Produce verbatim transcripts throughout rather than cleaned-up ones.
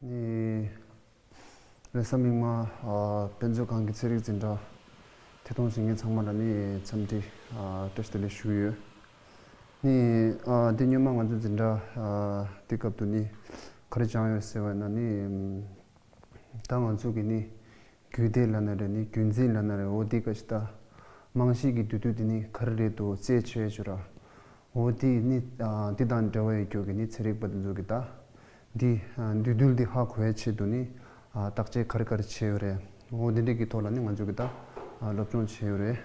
ནི། ལྷ་ས་མིག་དམར་ཨ་དཔེ་མཛོད་ཁང་གི་ཚན་རིག་འཛིན་གྲྭ་ཐད་གཏོང་བྱེད་མཁན་ཚང་མ་ལ་ནི་འཚམས་འདྲི་ཨ་བཀྲ་ཤིས་བདེ་ལེགས་ཞུ་གི་ཡོད། ནི་ཨ་འདི་སྔོན་མ་ང་ཚོ་འཛིན་གྲྭ་ཨ་འདི་སྐབས་དུ་ནི་ག་རེ་སྦྱངས་ཡོད་ཟེར་བ་ན་ནི་ད་ང་ཚོ་གི་ནི་རྒྱུད་སྡེ་ལབ་ན་རེད། ནི་རྒྱུད་འཛིན་ལབ་ན་རེད། འོ་འདི་ག་ཞིག་ད་རྨང་གཞི་གི་འདུས་སྡུད་འདི་ནི་ག་རེ་རེད་འདུག་རྩད་ཆོད་ཅོ་ར། འོ་འདི་ནི་ཨ་འདི་དང་འབྲེལ་བ་ཡོད་རྒྱུ་གི་ནི་ཚན་རིག་པ་དེ་ཚོ་གི་ད་འདི་ཨ་འདུས་རྡུལ་འདི་ཧ་གོ་བའི་ཆེད་དུ་ནི་ཨ་བརྟག་དཔྱད་ག་རེ་ག་རེ་བྱས་ཡོད་རེད། འོ་འདི་འདྲ་གི་ཐོག་ལ་ནི་ང་ཚོ་གི་ད་ཨ་སློབ་སྦྱོང་བྱས་ཡོད་རེད།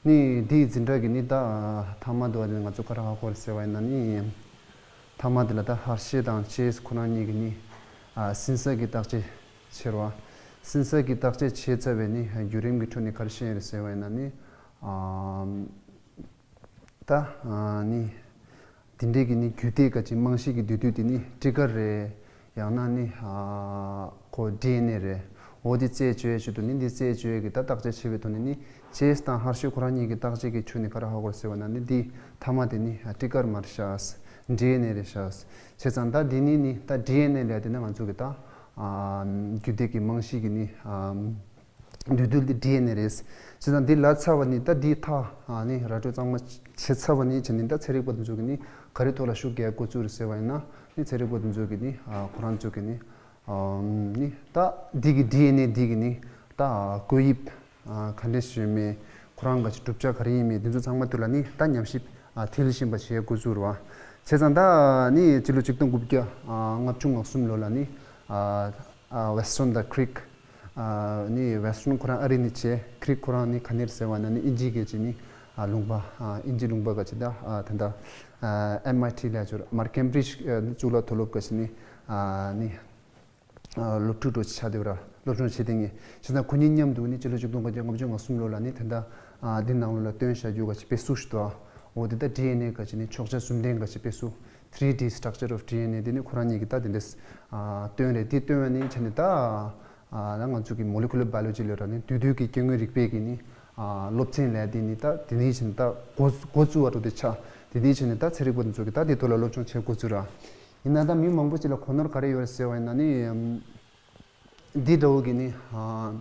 ནི་འདིའི་འཛིན་གྲྭ་གི་ནི་ད་ཨ་མཐའ་མ་དུ་བ་ནི་ང་ཚོ་ག་རེ་ཧ་གོ་རེད་ཟེར་བ་ཡིན་ན་ནི་མཐའ་མ་དེ་ལ་ད་ཧར་ཤེ་དང་ཅེས་ཁོ་རང་གཉིས་ཀྱི་ནི་ཨ་སིན་ས་གི་བརྟག་དཔྱད་བྱས་རོ། སིན་ས་གི་བརྟག་དཔྱད་བྱས་ཚར་བའི་ནི་བརྒྱུད་རིམ་གྱི་ཁྲོད་ནས་ག་རེ་ཤེས་ཡོད་རེད་ཟེར་བ་ཡིན་ན་ནི་ཨ། ད་ཨ་ནི། འདི་འདྲའི་གི་ནི་རྒྱུད་སྡེ་ག་ཅིག་རྨང་གཞི་གི་འདུས་སྡུད་དེ་ནི་ཊི་ཀར་རེད། ཡང་ན་ནི་ཨ་ཁོ་ཌི་ཨེན་ཨེ་རེད། འོ་འདི་རྩད་གཅོད་ཡས་ཆེད་དུ་ནི་འདི་རྩད་གཅོད་ཡས་གི་ད་བརྟག་དཔྱད་བྱེད་པའི་ཐོག་ནས་ནི་ཅེས་དང་ཧར་ཤི་ཁོ་རང་གཉིས་ཀྱི་བརྟག་དཔྱད་ཀྱི་ཆོས་ནི་ག་རེ་ཧ་གོ་རེད་ཟེར་བ་ན་ནི་འདི་མཐའ་མ་དེ་ནི་ཊི་ཀར་མ་རེད་ཤག་ཌི་ཨེན་ཨེ་རེད་ཤག་བྱས་ཙང་ད་འདི་ནི་ནི་ད་ཌི་ཨེན་ཨེ་ལས་དེ་ནི་ང་ཚོ་གི་ད་ཨ་རྒྱུད་སྡེ་གི་རྨང་གཞི་གི་ནི་ཨ། འདུས་རྡུལ་དེ་ཌི་ཨེན་ཨེ་རེད། བྱས་ཙང་འདི་ལབ་ཚར་བ་ནི་ད་འདིའི་མཐའ་ཨ་ནི་ར་སྤྲོད་གཙང་མ་བྱས་ཚར་བ་ནི་བྱས་ནི་ད་ཚན་རིག་པ་དེ་ཚོ་གི་ནི་ག་རེ་ཐོག་ལ་ཤུགས་རྒྱག་འགོ་བཙུགས་རེད་ཟེར་བ་ཡིན་ན་ནི་ཚན་རིག་པ་དེ་ཚོ་གི་ནི་ཨ་ཁོ་རང་ཚོ་གི་ནི་ཨ་ནི་ད་འདི་གི་ཌི་ཨེན་ཨེ་འདི་གི་ནི་ད་བཀོད་དབྱིབས་ཨ་ག་འདྲས་ཞིག་ཡོད་མེད་ཁོ་རང་ག་ཅིག་གྲུབ་ཆ་ག་རེ་ཡིན་མེད་དེ་ཚོ་ཚང་མ་དུ་ལ་ནི་ད་ཉམས་ཞིབ་ཨ་མཐིལ་ཕྱིན་པ་བྱེད་འགོ་བཙུགས་རེད་བ། བྱས་ཙང་ད་ནི་སྤྱི་ལོ་ཆིག་སྟོང་དགུ་བརྒྱ་ཨ་ལྔ་བཅུ་ང་གསུམ་ལོ་ལ་ནི་ཨ་ཨ་Weston དང་Crick ཨ་ནི་Weston ཁོ་རང་ཨ་རི་ནས་བྱས། Crick ཁོ་རང་ནི་ག་ནས་ཟེར་བ་ན་ནི་དབྱིན་ཇི་གི་ཅི་ནི་ཨ་ལུང་པ་ཨ་དབྱིན་ཇི་ལུང་པ་ག་ཅི་ད་ཨ་ད་ད་ཨ་ཨེམ་ཨའི་ཊི་ལ་ཅོར་མར་Cambridge ཨ་ནི་གཙུག་ལག་མཐོ་སློབ་ག་ཅི་ནི་ཨ་ནི་ཨ་སློབ་ཕྲུག་འགྲོ་ཆ་དེ་བ་ར་སློབ་སྦྱོང་བྱེད་དེ་ངས་བྱས་ཙང་ཁོ་གཉིས་མཉམ་དུ་ནི་སྤྱི་ལོ་ཆིག་སྟོང་དགུ་བརྒྱ་ལྔ་བཅུ་ང་གསུམ་ལོ་ལ་ནི་ད་ད་ཨ་འདི་ནང་ལོ་ལ་སྟོན་བྱ་རྒྱུ་ག་ཅི་དཔེ་གཟུགས་ཤིག་ཏུ་ཨ་འོ་དེ་ད་ཌི་ཨེན་ཨེ་ག་ཅི་ནི་ཕྱོགས་ཆ་གསུམ་ལྡན་ག་ཅི་དཔེ་གཟུགས། three D structure of ཌི་ཨེན་ཨེ་དེ་ནི་ཁོ་རང་གཉིས་ཀྱིས་ད་དེ་འདྲས་ཨ་སྟོན་རེད། དེ་སྟོན་བ་ནི་བྱས་ནས་ད་ཨ་ད་ང་ཚོ་གི་Molecular Biology ལ་ར་ནི་འདུས་རྡུལ་གྱི་སྐྱེ་དངོས་རིག་པའི་གི་ནི་ཨ་སློབ་ཚན་ལས་དེ་ནི་ད་དེ་ནི་བྱས་ནས་ད་འགོ་འགོ་བཙུགས་པ་འགྲོ་དེ་ཆགས། དེ་ནི་བྱས་ནས་ད་ཚན་རིག་པ་དེ་ཚོ་གི་ད་དེ་ཐོག་ལ་སློབ་སྦྱོང་བྱེད་འགོ་བཙུགས་ར། ཡིན་ན་ད་མི་མང་པོ་ཅིག་ལ་གོ་ནོར་ག་རེ་ཡོད་རེད་ཟེར་བ་ཡིན་ན་ནི་ཨམ། འདི་འདྲ་བོ་གི་ནི་ཨ་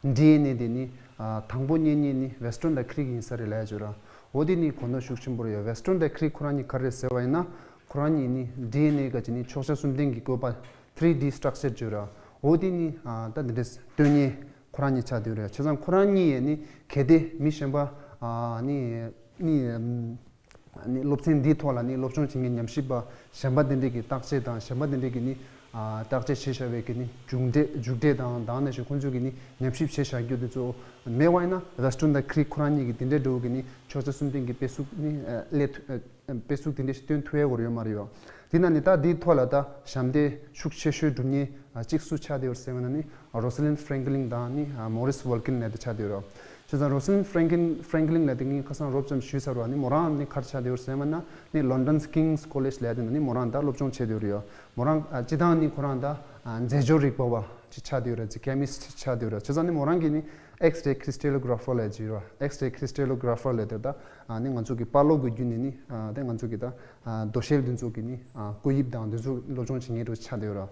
ཌི་ཨེན་ཨེ་དེ་ནི་ཨ་དང་པོ་རྙེད་མཁན་ནི་Weston དང་Crick ཡིན་ས་རེད་ལབ་ཡ་ཅིག་ཡོད་ར། འོ་དེ་ནི་གོ་ནོར་ཤུགས་ཆེན་པོ་རེད་ཡ། Weston དང་Crick ཁོ་རང་གཉིས་ག་རེ་རེད་ཟེར་བ་ཡིན་ན་ཁོ་རང་གཉིས་ནི་ཌི་ཨེན་ཨེ་ག་ཅི་ནི་ཕྱོགས་ཆ་གསུམ་ལྡན་གྱི་བཀོད་པ་three D structure ཅིག་ཡོད་ར། འོ་དེ་ནི་ཨ་ད་འདི་འདྲས་སྟོན་མཁན་ཁོ་རང་གཉིས་ཆགས་བསྡད་ཡོད་རེད། བྱས་ཙང་ཁོ་རང་གཉིས་ཡས་ནི་གལ་ཏེ་མི་གཞན་པ་ཨ་ནི་ནི་ཨམ། ནི་སློབ་ཚན་འདིའི་ཐོག་ལ་ནི་སློབ་སྦྱོང་བྱེད་མཁན་ཉམས་ཞིབ་པ་གཞན་པ་དེ་འདྲས་ཀྱི་བརྟག་དཔྱད་དང་གཞན་པ་དེ་འདྲས་ཀྱི་ནི་ཨ་བརྟག་དཔྱད་བྱས་བཞག་པའི་གི་ནི་མཇུག་འབྲས་མཇུག་འབྲས་དང་དེ་ནང་བཞིན་ཁོང་ཚོས་ཀྱི་ནི་ཉམས་ཞིབ་བྱས་བཞག་རྒྱུ་དེ་ཚོ་མེད་པ་ཡིན་ན་Weston དང་Crick ཁོ་རང་གཉིས་ཀྱི་དེ་འདྲས་འདྲ་བོ་གི་ནི་ཕྱོགས་ཆ་གསུམ་ལྡན་གྱི་དཔེ་གཟུགས་ནི་ཨ་སླེབས་ཐུབ་ཨ་དཔེ་གཟུགས་དེ་འདྲས་ཞིག་སྟོན་ཐུབ་ཡ་གོ་ཡོད་མ་རེད་ཡོད། དེ་ན་ནི་ད་དེའི་ཐོག་ལ་ད་ཞབས་འདེགས་ཤུགས་ཆེ་ཤོས་སྒྲུབ་མཁན་ཨ་གཅིག་སུ་ཆགས་བསྡད་ཡོད་ཟེར་བ་ན་ནི་Rosalind Franklin དང་ནི་ཨ་Maurice Wilkin ལབ་དེ་ཆགས་བསྡད་ཡོད་རེད། བྱས་ཙང་Rosalind Franklin Franklin ལབ་དེ་ངས་ཁ་སང་རོབ་ཙམ་ཞུས་ཚར་བ་ནི་མོ་རང་ནི་ག་རེ་ཆགས་བསྡད་ཡོད་ཟེར་བ་ན་ནི་London King's College ལབ་དེ་ན་ནི་མོ་རང་ད་སློབ་སྦྱོང་བྱས་བསྡད་ཡོད་རེད་ཡོད། མོ་རང་ཨ་སྤྱི་བཏང་ནི་ཁོ་རང་ད་ཨ་རྫས་སྦྱོར་རིག་པ་བ་ཅིག་ཆགས་བསྡད་ཡོད་རེད། ཅིག་chemist ཆགས་བསྡད་ཡོད་རེད། བྱས་ཙང་ནི་མོ་རང་གིས་ནི་X-ray crystallographer ལབ་ཅིག་ཡོད་རེད། X-ray crystallographer ལབ་དེ་ད་ཨ་ནི་ང་ཚོ་གི་པར་ལོག་གི་བརྒྱུད་ནས་ནི་ཨ་དེ་ང་ཚོ་གི་ད་ཨ་རྡོ་ཤལ་འདི་ཚོ་གི་ནི་ཨ་བཀོད་དབྱིབས་དང་འདི་ཚོ་སློབ་སྦྱོང་བྱེད་མཁན་འདྲ་ཆགས་བསྡད་ཡོད་རེད།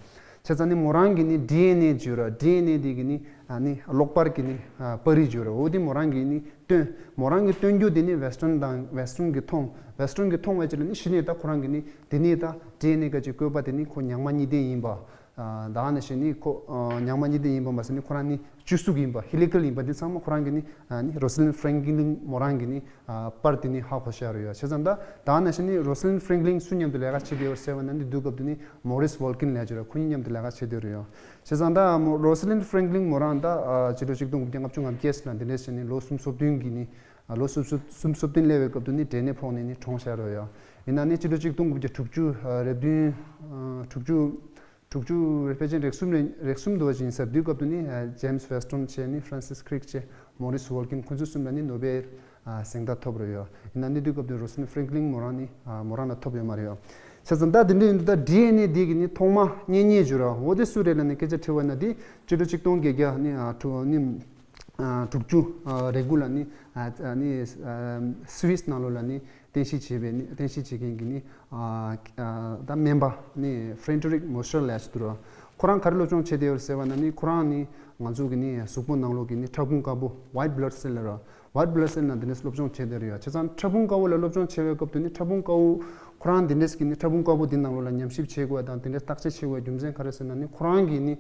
བྱས་ཙང་ནི་མོ་རང་གི་ནི་ཌི་ཨེན་ཨེ་ཅིག་ཡོད་རེད། ཌི་ཨེན་ཨེ་དེ་གི་ནི་ཨ་ནི་གློག་པར་གི་ནི་ཨ་པར་རིས་ཅིག་ཡོད་རེད། འོ་དེ་མོ་རང་གི་ནི་སྟོན། མོ་རང་གི་སྟོན་རྒྱུ་དེ་ནི་Weston དང་Weston གི་མཐོང་། Weston གི་མཐོང་བའི་ཅིག་ལ་ནི་གཞི་ནས་ད་ཁོ་རང་གི་ནི་དེ་ནི་ད་ཌི་ཨེན་ཨེ་ག་ཅིག་བཀོད་པ་དེ་ནི་ཁོ་ཉག་མ་གཉིས་ལྡན་ཡིན་པ། ཨ་ད་ནང་བཞིན་ནི་ཁོ་ཨ་ཉག་མ་གཉིས་ལྡན་ཡིན་པ་མ་ཟད་ནི་ཁོ་རང་ནི་བཅུ་གཟུགས་ཡིན་པ། helical ཡིན་པ་འདི་ཚང་མ་ཁོ་རང་གི་ནི་ཨ་ནི་Rosalind Franklin མོ་རང་གི་ནི་ཨ་པར་དེ་ནི་ཧ་གོ་ཤར་ཡོད། བྱས་ཙང་ད་ད་ནང་བཞིན་ནི་Rosalind Franklin སུ་མཉམ་དུ་ལས་ཀ་བྱེད་བསྡད་ཡོད་ཟེར་བ་ན་ནི་དུས་སྐབས་དུ་ནི་Maurice Wilkin ལབ་ཅིག་ཡོད་རེད། ཁོ་གཉིས་མཉམ་དུ་ལས་ཀ་བྱེད་བསྡད་ཡོད། བྱས་ཙང་ད་Rosalind Franklin མོ་རང་ད་ཨ་ཕྱི་ལོ་ཆིག་སྟོང་དགུ་བརྒྱ་ལྔ་བཅུ་ང་བརྒྱད་ལ་འདི་འདྲས་བྱས་ནི་ལོ་སུམ་ཅུ་སོ་བདུན་གྱི་ནི་ཨ་ལོ་སུམ་ཅུ་སོ་བདུན་སླེབས་པའི་སྐབས་དུ་ནི་འབྲས་ནད་ཕོག་ནས་ནི་གྲོངས་ཤག་རེད་ཡ། ཡིན་ན་ནི་ཕྱི་ལོ་ཆིག་སྟོང་དགུ་བརྒྱ་དྲུག་ཅུ་ཨ་རེ་བདུན་ཨ་དྲུག་ཅུ་དྲུག་ཅུ་ཕལ་ཆེར་རེ་གསུམ་རེ་རེ་གསུམ་དུ་བ་ཅིག་ཡིན་ས། དུས་སྐབས་དུ་ནི་ཨ་James Weston བྱས་ནི་Francis Crick བྱས་Maurice Wilkin ཁོ་ཚོ་གསུམ་ལ་ནི་ནོ་བེལ་ཨ་གཟེངས་རྟགས་ཐོབ་རེད་ཡ། ཡིན་ན་ནི་དུས་སྐབས་དུ་Rosalind Franklin མོ་རང་ནི་ཨ་མོ་རང་ལ་ཐོབ་ཡོད་མ་རེད་ཡ། བྱས་ཙང་ད་དེ་འདྲ་ཡིན་དུས་ད་ཌི་ཨེན་ཨེ་འདི་གི་ནི་ཐོག་མ་རྙེད་མཁན་ཅིག་ཡོད་རེད། འོ་དེ་སུ་རེད་ལབ་ནི་སྐད་ཆ་དྲི་བ་ན་དེ་ཕྱི་ལོ་ཆིག་སྟོང་བརྒྱད་བརྒྱ་ནི་ཨ་དྲུག་ནི་ཨ་དྲུག་ཅུ་ཨ་རེ་དགུ་ལ་ནི་ཨ་ནི་ཨ་Swiss ནང་ལོགས་ལ་ནི་རྟེན་གཞི་བྱས་པའི་ནི་རྟེན་གཞི་བྱེད་མཁན་གྱི་ནི་ཨ་ཨ་ད་སྨན་པ་ནི་Frederick Mosher ལབ་ཅིག་འདུག་ར། ཁོ་རང་ག་རེ་སློབ་སྦྱོང་བྱེད་བསྡད་ཡོད་ཟེར་བ་ན་ནི། ཁོ་རང་ནི་ང་ཚོ་གི་ནི་གཟུགས་པོ་ནང་ལོགས་ཀྱི་ནི་ཕྲ་ཕུང་དཀར་པོ། white blood cell ལབ་ར། white blood cell ནང་དེ་ནས་སློབ་སྦྱོང་བྱེད་བསྡད་ཡོད། བྱས་ཙང་ཕྲ་ཕུང་དཀར་པོ་ལ་སློབ་སྦྱོང་བྱེད་པའི་སྐབས་དུ་ནི་ཕྲ་ཕུང་དཀར་པོ། ཁོ་རང་དེ་འདྲས་ཀྱི་ནི་ཕྲ་ཕུང་དཀར་པོ་དེ་ནང་ལོགས་ལ་ཉམས་ཞིབ་བྱེད་དགོས་པ་དང་། དེ་འདྲས་བརྟག་དཔྱད་བྱེད་དགོས་པའི་རྒྱུ་མཚན་ག་རེ་ཟེར་ན་ནི། ཁོ་རང་གི་ནི་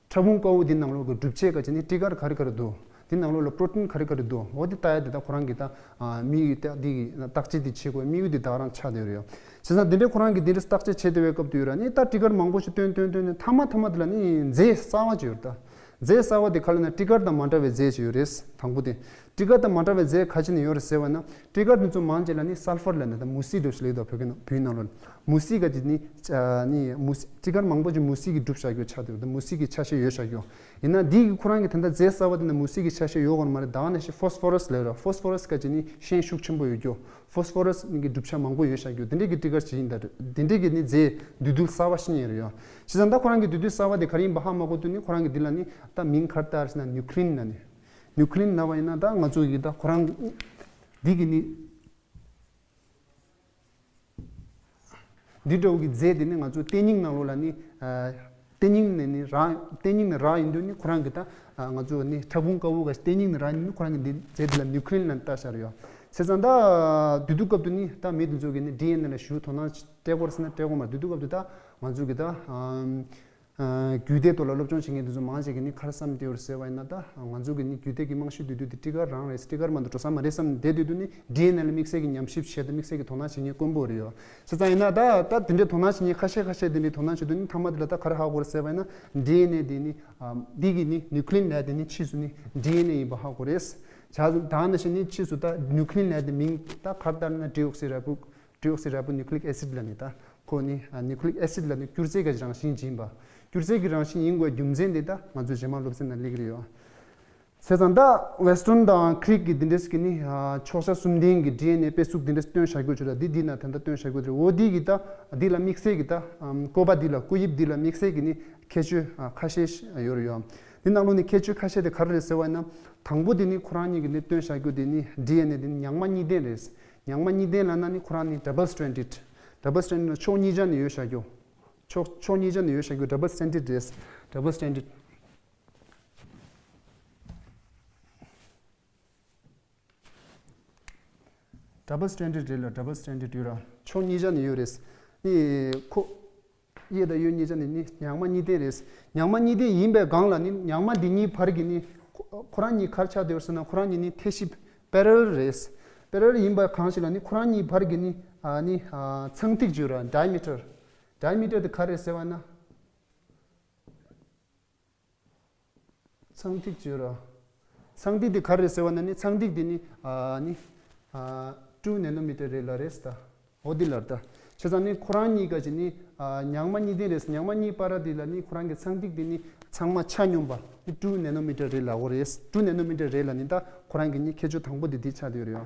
ཕྲ་ཕུང་དཀར་པོ་དེ་ནང་ལོགས་ཀྱི་གྲུབ་ཆ་ག་ཅིག་ནི་ཊི་གར་ག་རེ་ག་རེ་འདུག་དེ་ནང་ལོགས་ལ་པྲོ་ཊིན་ག་རེ་ག་རེ་འདུག་འོ་དེ་ལྟ་ཡ་དེ་ད་ཁོ་རང་གི་ད་ཨ་དམིགས་ཡུལ་དེ། དེ་གི་བརྟག་དཔྱད་དེ་བྱེད་དགོས་དམིགས་ཡུལ་དེ་ད་ག་རང་ཆགས་བསྡད་ཡོད་རེད་ཡ། བྱས་ཙང་དེ་འདྲའི་ཁོ་རང་གིས་དེ་འདྲ་བརྟག་དཔྱད་བྱེད་བསྡད་པའི་སྐབས་དུ་ཡོད་ར་ནི། ད་ཊི་གར་མང་པོ་ཞིག་བཏོན་བཏོན་བཏོན་ནས་མཐའ་མ་མཐའ་མ་དེ་ལ་ནི་རྫས་གསར་པ་ཅིག་ཡོད་རེད་ད། རྫས་གསར་པ་དེ་ག་ལབ་ན་ཊི་གར་དང་མ་འདྲ་བའི་རྫས་ཅིག་ཡོད་རེད། དང་པོ་དེ། ཊི་གར་དང་མ་འདྲ་བའི་རྫས་ག་ཅིག་ནས་ཡོད་རེད་ཟེར་བ་ན། ཊི་གར་དེ་ཚོ་མང་ཆེ་ལ་ནི་སལ་ཕར་ལབ་ནས་ད་མུ་ཟི་འདྲ་ཞིག་ལབ་ཀྱི་འདུག་བོད་སྐད་ནང་། བོད་ཡིག་ནང་ལོགས་ལ། མུ་ཟི་ག་ཅིག་ནི་ཨ་ནི་མུ་ཟི། ཊི་གར་མང་པོ་ཅིག་མུ་ཟི་གིས་གྲུབ་བཞག་རྒྱུ་ཆགས་འདུག་ད་མུ་ཟི་གི་ཆ་ཤས་ཡོད་བཞག་རྒྱུ། ཡིན་ན་འདི་གི་ཁོ་རང་གི་ད་ལྟ་རྫས་གསར་པ་དེ་ནི་མུ་ཟི་གི་ཆ་ཤས་ཡོད་དགོས་མ་རེད། ད་ག་ནང་བཞིན་ཕོ་སི་ཕོ་ར་སི་ལབ་ར། ཕོ་སི་ཕོ་ར་སི་ག་ཅིག་ནི་ཤན་ཤུགས་ཆེན་པོ་ཡོད་རྒྱུ། ཕོ་སི་ཕོ་ར་སི་ནི་གི་གྲུབ་ཆ་མང་པོ་ཡོད་བཞག་རྒྱུ། དེ་འདྲས་ཀྱི་ཊི་གར་ཅིག་ཡིན། ད་དེ་འདྲས་ཀྱི་ནི་རྫས་འདུས་རྡུལ་གསར་པ་ཤེས་ཡོད་རེད་ཡ། བྱས་ཙང་ད་ཁོ་རང་གི་འདུས་རྡུལ་གསར་པ་དེ་ག་རེ་ཡིན་པ་ཧ་མ་གོ་དུས་ནི། ཁོ་རང་གི་འདི་ལ་ནི་ད་མིང་ག་རེ་བཏགས་ཟེར་ན་ནིའུ་ཀི་ལིན་ལབ་ནི། ནིའུ་ཀི་ལིན་ལབ་པ་ཡིན་ན་ད་ང་ཚོ་གི་ད་ཁོ་རང་འདི་གི་ནི། འདི་འདྲ་བོ་གི་རྫས་དེ་ནི་ང་ཚོ་ལྟེ་སྙིང་ནང་ལོགས་ལ་ནི། ཨ། ལྟེ་སྙིང་ནས་ནི་རག་ལྟེ་སྙིང་ནས་རག་ཡིན་དུས་ནི་ཁོ་རང་གི་ད། ཨ། ང་ཚོ་ནི་ཕྲ་ཕུང་དཀར་པོ་ག་ལྟེ་སྙིང་ནས་རག་ཡིན་དུས་ནི་ཁོ་རང་གི་འདི་རྫས་འདི་ལ་ནིའུ་ཀི་ལིན་ལབ་བཏགས་བཞག་རེད་ཡ། བྱས་ཙང་ད་དུས་དུས་སྐབས་དུ་ནི་ད་མི་དེ་ཚོ་གི་ནི་ཌི་ཨེན་ཨེ་ལ་ཞེ་པོ་དོ་སྣང་སྤྲད་ཀྱི་ཡོད་རེད་ཟེར་ན་སྤྲད་ཀྱི་ཡོད་མ་རེད། དུས་དུས་སྐབས་དུ་ད་ང་ཚོ་གི་ད། ཨམ། ཨ། རྒྱུད་སྡེ་ཐོག་ལ་སློབ་སྦྱོང་བྱེད་མཁན་དེ་ཚོ་མང་ཆེ་གིས་ནི་ག་རེ་བསམ་བསྡད་ཡོད་རེད་ཟེར་བ་ཡིན་ན། ད་ང་ཚོ་གི་ནི་རྒྱུད་སྡེ་གི་རྨང་གཞི་བསྡུས་དུས་དེ་ཊི་གར་རང་རེད། ཊི་གར་མ་གཏོགས་འགྲོ་ས་མ་རེད་བསམ་བསྡད་དུས་དུ་ནི་ཌི་ཨེན་ཨེ་ལ་དམིགས་བསལ་གྱི་ཉམས་ཞིབ་བྱས་དང་དམིགས་བསལ་གྱི་དོ་སྣང་བྱེད་མཁན་དཀོན་པོ་རེད་ཡོད། བྱས་ཙང་ཡིན་ན་ད་ད་དེ་འདྲའི་དོ་སྣང་བྱེད་མཁན་ཁ་ཤས་ཁ་ཤས་དེ་འདྲའི་དོ་སྣང་བྱེད་དུས་ནི་མཐའ་མ་དེ་ལ་ད་ག་རེ་ཧ་གོ་རེད་ཟེར་བ་ཡིན་ན། ཌི་ཨེན་ཨེ་དེ་ནི། ཨ། འདི་གི་ནི་ནིའུ་ཀི་ལིན་ལབ་དེ་ནི་ཕྱིས་སུ་ནི་ཌི་ཨེན་ཨེ་ཡིན་པ་ཧ་གོ་རེད། བྱས་ཙང་ད་ནང་བཞིན་ནི་ཕྱིས་སུ་ད་ནིའུ་ཀི་ལིན་ལབ་དེ་མིང་ད་ག་རེ་བཏགས་ན་ཌི་ཨོག་སི་རི་བོ། ཌི་ཨོག་སི་རི་བོ་ནིའུ་ཀི་ལིག་ཨེ་སིཌ་ལབ་ནི། ད་ཁོ་ནི་ནིའུ་ཀི་ལིག་ཨེ་སིཌ་ལབ་ནི་སྐྱུར་རྫས་ཀྱི་རང་བཞིན་ཅིག་ཡིན་པ། སྐྱུར་རྫས་ཀྱི་རང་བཞིན་ཡིན་དགོས་རྒྱུ་མཚན་དེ་ད་ང་ཚོ་རྗེས་མ་སློབ་ཚན་ནང་སླེབས་ཀྱི་རེད་ཡོད། བྱས་ཙང་ད་ཝེ་སི་ཊོན་དང་ཁི་རིག་གི་འདི་འདྲས་ཀྱི་ནི། ཨ། ཕྱོགས་ཆ་གསུམ་ལྡན་གྱི་ཌི་ཨེན་ཨེ་དཔེ་གཟུགས་འདི་འདྲས་སྟོན་བཞག་རྒྱུ་བྱོས་ར། འདི་འདི་ན་ད་ལྟ་སྟོན་བཞག་རྒྱུ་རེད། འོ་འདི་གི་ད་འདི་ལ་དམིགས་བསལ་གྱི་ད། ཨམ། བཀོད་པ་འདི་ལ། བཀོད་དབྱིབས་འདི་ལ་དམིགས་བསལ་གྱི་ནི་ཁྱད་ཆོས། ཨ། ཁ་ཤས་ཤིག་ཡོད་རེད་ཡོད། འདི་ནང་ལོགས་ནས་ཁྱད་ཆོས་ཁ་ཤས་དེ་ག་རེ་རེད་ཟེར་བ་ཡིན་ན། དང་པོ་དེ་ནི་ཁོ་རང་གཉིས་ཀྱི་ནི་སྟོན་བཞག་རྒྱུ་དེ་ནི་ཌི་ཨེན་ཨེ་དེ་ནི་ཉག་མ་གཉིས་ལྡན་རེད། ཉག་མ་གཉིས་ལྡན་ལབ་ན་ནི་ཁོ་རང་ནི་ཌབ་བལ་སི་ཊེན་ཌེཌ། ཌབ་བལ་སི་ཊེན་ཌེཌ་ལ་ཕྱོགས་གཉིས་ཆ་ནས་ཡོད་བཞག་རྒྱུ། ཕྱོགས་ཕྱོགས་གཉིས་ཆ་ནས་ཡོད་བཞག་རྒྱུ་ཌབ་བལ་སི་ཊེན་ཌེཌ་རེད། ཌབ་བལ་སི་ཊེན་ཌེཌ། ཌབ་བལ་སི་ཊེན་ཌེཌ་རེད་ལ། ཌབ་བལ་སི་ཊེན་ཌེཌ་ཡོད་ར། ཕྱོགས་གཉིས་ཆ་ནས་ཡོད་རེད། ནི་ཁོ། གཡས་དང་གཡོན་གཉིས་ཆ་ནས་ནི་ཉག་མ་གཉིས་ལྡན་རེད། ཉག་མ་གཉིས་ལྡན་ཡིན་པའི་སྒང་ལ་ནི་ཉག་མ་འདི་གཉིས་བར་གྱི་ནི་ཁོ་ཁོ་རང་གཉིས་ག་རེ་ཆགས་བསྡད་ཡོད་ཟེར་ན། ཁོ་རང་གཉིས་ནི་ཐེག་ཤིབ་པེ་རེ་ལལ་རེད། པེ་རེ་ལལ་ཡིན་པ་གང་ཞིག་ལ་ནི་ཁོ་རང་གཉིས་བར་གྱི་ནི། ཨ། ནི། ཨ། ཚངས་ཐིག་ཅིག་ཡོད་ར། ཌའི་མི་ཊར། ཌའི་མི་ཊར་དེ་ག་རེ་ཟེར་བ་ན། ཚངས་ཐིག་ཅིག་ཡོད་ར། ཚངས་ཐིག་དེ་ག་རེ་རེད་ཟེར་བ་ན་ནི། ཚངས་ཐིག་དེ་ནི། ཨ། ནི། ཨ། ཊུ་ནེ་ནོ་མི་ཊར་རེད་ལ་རེད་ད། འོ་དེ་ལ་ད། བྱས་ཙང་ནི་ཁོ་རང་གཉིས་ཀ་ཅིག་ནི། ཨ། ཉག་མ་གཉིས་ལྡན་རེད། ཉག་མ་གཉིས་བར་དེ་ལ་ནི་ཁོ་རང་གི་ཚངས་ཐིག་དེ་ནི་ཚང་མ་ཆ་སྙོམས་པ་ནི་ཊུ་ནེ་ནོ་མི་ཊར་རེད་ལབ་དགོས་རེད། ཊུ་ནེ་ནོ་མི་ཊར་རེད་ལབ་ནི་ད་ཁོ་རང་གི་ནི་ཁྱད་ཆོས་དང་པོ་དེ་དེ་ཆགས་བསྡད་ཡོད་རེད་ཡ།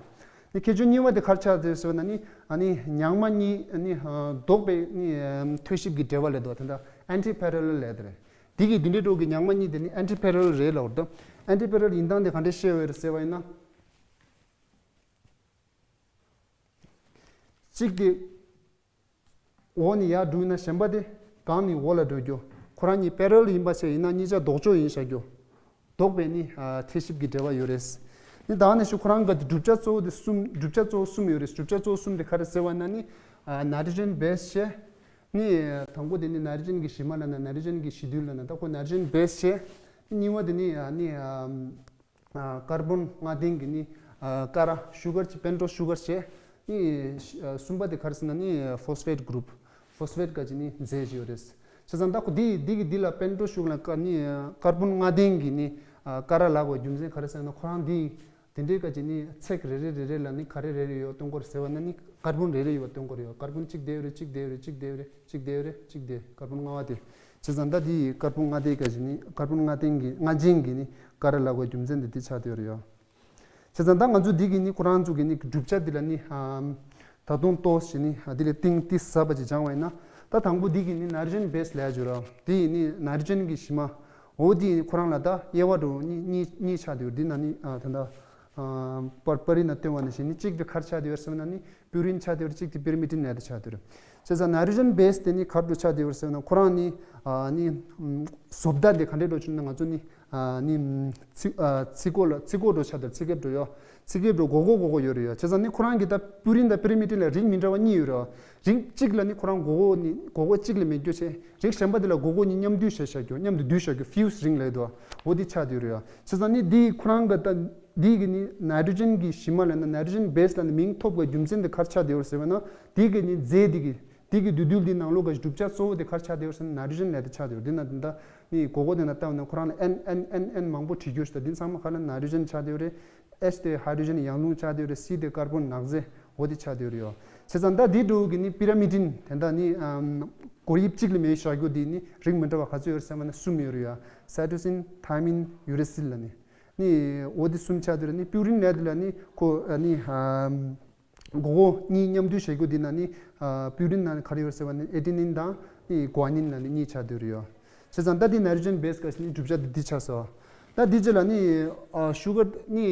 ནི་ཁྱད་ཆོས་གཉིས་པ་དེ་ག་རེ་ཆགས་བསྡད་ཡོད་ཟེར་བ་ན་ནི། ཨ། ནི་ཉག་མ་གཉིས་ནི། ཨ། ལྡོག་པའི་ནི། ཨམ། འཐོར་ཞིབ་ཀྱི་འབྲེལ་བ་ལབ་འདུག་བ། དེ་འདྲ་ཨན་ཊི་པེ་རེ་ལལ་ལབ་ཡ་དེ་རེད། དེ་གི་འདི་འདྲའི་གྲོགས་ཀྱི་ཉག་མ་གཉིས་དེ་ནི་ཨན་ཊི་པེ་རེ་ལལ་རེད་ལབ་འདུག་ཨན་ཊི་པེ་རེ་ལལ་ཡིན་སྟངས་དེ་ག་འདྲ་བཤད་ཡོད་རེད་ཟེར་བ་ཡིན་ན། གཅིག་དེ་འོག་ནས་ཡར་འགྲོ་ན་གཞན་པ་དེ་སྒང་ནས་འོག་ལ་འགྲོ་རྒྱུ། ཁོ་རང་གཉིས་པེ་རེ་ལལ་ཡིན་པ་བྱས་ཡིན་ན་གཉིས་ཆ་ལྡོག་ཕྱོགས་ཡིན་བཞག་རྒྱུ། ལྡོག་པའི་ནི། ཨ། འཐོར་ཞིབ་ཀྱི་འབྲེལ་བ་ཡོད་རེད། ནི་ད་ནས་ཤུ་ཁོ་རང་ག་དེ་གྲུབ་ཆ་གཙོ་བོ་དེ་གསུམ། གྲུབ་ཆ་གཙོ་བོ་གསུམ་ཡོད་རེད། གྲུབ་ཆ་གཙོ་བོ་གསུམ་དེ་ག་རེ་ཟེར་བ་ན་ནི། ཨ། ནའི་ཊྲོ་ཇེན་བེ་སི་བྱས། ནི་དང་པོ་དེ་ནི་ནའི་ཊྲོ་ཇེན་གྱི་གཞི་མ་ལབ་ན་ནའི་ཊྲོ་ཇེན་གྱི་གཞི་རྡུལ་ལབ་ན་ད་ཁོ་ནའི་ཊྲོ་ཇེན་བེ་སི་བྱས། གཉིས་པ་དེ་ནི། ཨ། ནི། ཨ། ཨ། ཀར་བོན་ལྔ་ལྡན་གྱི་ནི། ཨ། ཀ་ར་ཤུ་གར་བྱས། པེན་ཊོ་ཤུ་གར་བྱས། ནི། ཨ། གསུམ་པ་དེ་ག་རེ་ཟེར་ན་ནི་ཕོ་སི་ཕེ་ཊི་གུ་རུབ། ཕོ་སི་ཕེ་ཊི་ག་ཅིག་ནི་རྫས་ཅིག་ཡོད་རེད། བྱས་ཙང་ད་ཁོ་འདི་འདི་གི་འདི་ལ་པེན་ཊོ་ཤུ་གར་ལབ་ཀ་ནི། ཨ། ཀར་བོན་ལྔ་ལྡན་གྱི་ནི། ཨ། ཀ་ར་ལབ་དགོས་རྒྱུ་མཚན་ག་རེ་ཟེར་ན་ཁོ་རང་འདི་དེ་འདྲའི་ག་ཅིག་ནི་ཚེག་རེ་རེ་རེ་རེ་ལ་ནི་ག་རེ་རེ་རེ་ཡོད་སྟོན་གྱི་ཡོད་རེད་ཟེར་བ་ན་ནི་ཀར་བོན་རེ་རེ་ཡོད་སྟོན་གྱི་ཡོད་རེད། ཀར་བོན་གཅིག་དེ་ཡོད་རེད། གཅིག་དེ་ཡོད་རེད། གཅིག་དེ་ཡོད་རེད། གཅིག་དེ་ཡོད་རེད། གཅིག་དེ། ཀར་བོན་ལྔ་པ་དེ། བྱས་ཙང་ད་དེ་ཀར་བོན་ལྔ་ལྡན་ག་ཅིག་ནི། ཀར་བོན་ལྔ་ལྡན་གྱི་ལྔ་ཅན་གྱི་ནི་ཀ་ར་ལབ་དགོས་རྒྱུ་མཚན་དེ་འདི་ཆགས་བསྡད་ཡོད་རེད་ཡ། བྱས་ཙང་ད་ང་ཚོ་འདི་གི་ནི་ཁོ་རང་ཚོ་གི་ནི་གྲུབ་ཆ་འདི་ལ་ནི། ཨམ། ད་དུང་ཏོག་ཙམ་ནི། ཨ། འདི་ལ་གཏིང་ཏི་ཟབ་པ་ཅིག་སྦྱང་བ་ཡིན་ན། ད་དང་པོ་འདི་གི་ནི་ནའི་ཊྲོ་ཇེན་བེ་སི་ལབ་ཡ་ཅིག་ཡོད་ར། འདི་ཡི་ནི་ནའི་ཊྲོ་ཇེན་གྱི་གཞི་མ། འོ་འདི་ཁོ་རང་ལ་ད་དབྱེ་བ་འདྲ་བོ་གཉིས་གཉིས་གཉིས་ཆགས་བསྡད་ཡོད། འདི་ན་ནི། ཨ། ད་ལྟ་ པར་པར་རིས་ནང་སྟོན་པ་ནང་བཞིན་ནི་གཅིག་དེ་ག་རེ་ཆགས་བསྡད་ཡོད་ཟེར་ན་ནི་པུ་རིན་ཆགས་བསྡད་ཡོད་རེད། གཅིག་དེ་པི་རི་མི་ཏིན་ལབ་དེ་ཆགས་བསྡད་ཡོད་རེད། བྱས་ཙང་ནའི་ཊྲོ་ཇན་བེ་སི་དེ་ནི་ག་རེ་འདྲ་ཆགས་བསྡད་ཡོད་རེད་ཟེར་ན་ཁོ་རང་ནི་ཨ་ནི་བཟོ་ལྟ་དེ་ག་འདྲས་འདྲ་བྱུང་ན་ང་ཚོ་ནི་ཨ་ནི་ཚི་ཨ་ཚི་གོ་ལ་ཚི་གོ་འདྲ་ཆགས་བསྡད་ཚི་གེབ་འདྲ་ཡོད། ཚི་གེབ་འདྲ་སྒོར་སྒོར་སྒོར་སྒོར་ཡོད་རེད་ཡ། བྱས་ཙང་ནི་ཁོ་རང་གི་ད་པུ་རིན་དང་པི་རི་མི་ཏིན་ལ་རིགས་མི་འདྲ་བ་གཉིས་ཡོད་རེད། རིགས་གཅིག་ལ་ནི་ཁོ་རང་སྒོར་སྒོར་ནི་སྒོར་སྒོར་གཅིག་ལས་མེད་རྒྱུ་བྱས། རིགས་གཞན་པ་དེ་ལ་སྒོར་སྒོར་གཉིས་མཉམ་འདུས་བྱས་བཞག་རྒྱུ། མཉམ་དུ་འདུས་བཞག་རྒྱུ་ཕིའུ་སི་རིང་ལབ་འདུག་འོ་དེ་ཆགས་བསྡད་ཡོད་རེད་ཡ། བྱས་ཙང་ནི་འདི་ཁོ་རང་གི་ད་འདི་གི་ནི་ནའི་ཊྲོ་ཇན་གྱི་གཞི་མ་ལབ་ན་ནའི་ཊྲོ་ཇན་བེ་སི་ལབ་ནི་མིང་ཐོབ་པའི་རྒྱུ་མཚན་དེ་ག་རེ་ཆགས་བསྡད་ཡོད་རེད་ཟེར་བ་ན། འདི་གི་ནི་རྫས་འདི་གི་འདི་གི་འདུས་རྡུལ་འདི་ནང་ལོགས་ཀྱི་གྲུབ་ཆ་གཙོ་བོ་དེ་ག་རེ་ཆགས་བསྡད་ཡོད་རེད་ཟེར་ན་ནའི་ཊྲོ་ཇན་ལབ་དེ་ཆགས་བསྡད་ཡོད་རེད། འདི་ན་འདི་ད་ནི་སྒོར་སྒོར་དེ་ན་བལྟས་ན་ཁོ་རང་ལ་ཨེན་ཨེན་ཨེན་ཨེན་མང་པོ་བྲིས་རྒྱུ་ཞིག་ད་འདི་ཚང་མ་ག་ལ་ནའི་ཊྲོ་ཇན་ཆགས་བསྡད་ཡོད་རེད། ཨེཆ་དེ་ཧའི་ཌྲོ་ཇན་ཡང་རླུང་ཆགས་བསྡད་ཡོད་རེད། སི་དེ་ཀར་བོན་ནག་རྫས་འོ་དེ་ཆགས་བསྡད་ཡོད་རེད་ཡ། བྱས་ཙང་ད་འདི་འདྲ་བོ་གི་ནི་པི་ར་མི་ཏིན་དེ་འདྲ་ནི་ཨམ་སྒོར་དབྱིབས་གཅིག་ལས་མེད་བཞག་རྒྱུ་འདི་ནི་རིགས་མི་འདྲ་བ་ག་ཚོད་ཡོད་རེད་ཟེར་བ་ན་གསུམ་ཡོད་རེད་ཡ། སའི་ཊོ་སིན་ཐའི་མིན་ཡུ་རེ་སིལ་ལབ་ནི། ནི་འོ་དེ་གསུམ་ཆགས་བསྡད་རེད། ནི་པུ་རིན་ལབ་དེ་ལ་ནི་ཁོ་ཨ་ནི་ཨམ་སྒོར་སྒོར་གཉིས་མཉམ་འདུས་བྱེད་རྒྱུ་འདི་ན་ནི་ཨ་པུ་རིན་ན་ནི་ག་རེ་ཡོད་ཟེར་བ་ནི་ཨེ་ཌི་ནིན་དང་ནི་གུ་ཨ་ནིན་ལབ་ནི་གཉིས་ཆགས་བསྡད་རེད་ཡ། བྱས་ཙང་ད་འདི་ནའི་ཊྲོ་ཇན་བེ་སི་ག་ཞིག་ནི་གྲུབ་ཆ་འདི་འདི་ཆགས་སོ། ད་འདི་རྗེས་ལ་ནི་ཨ་ཤུ་གར་ནི་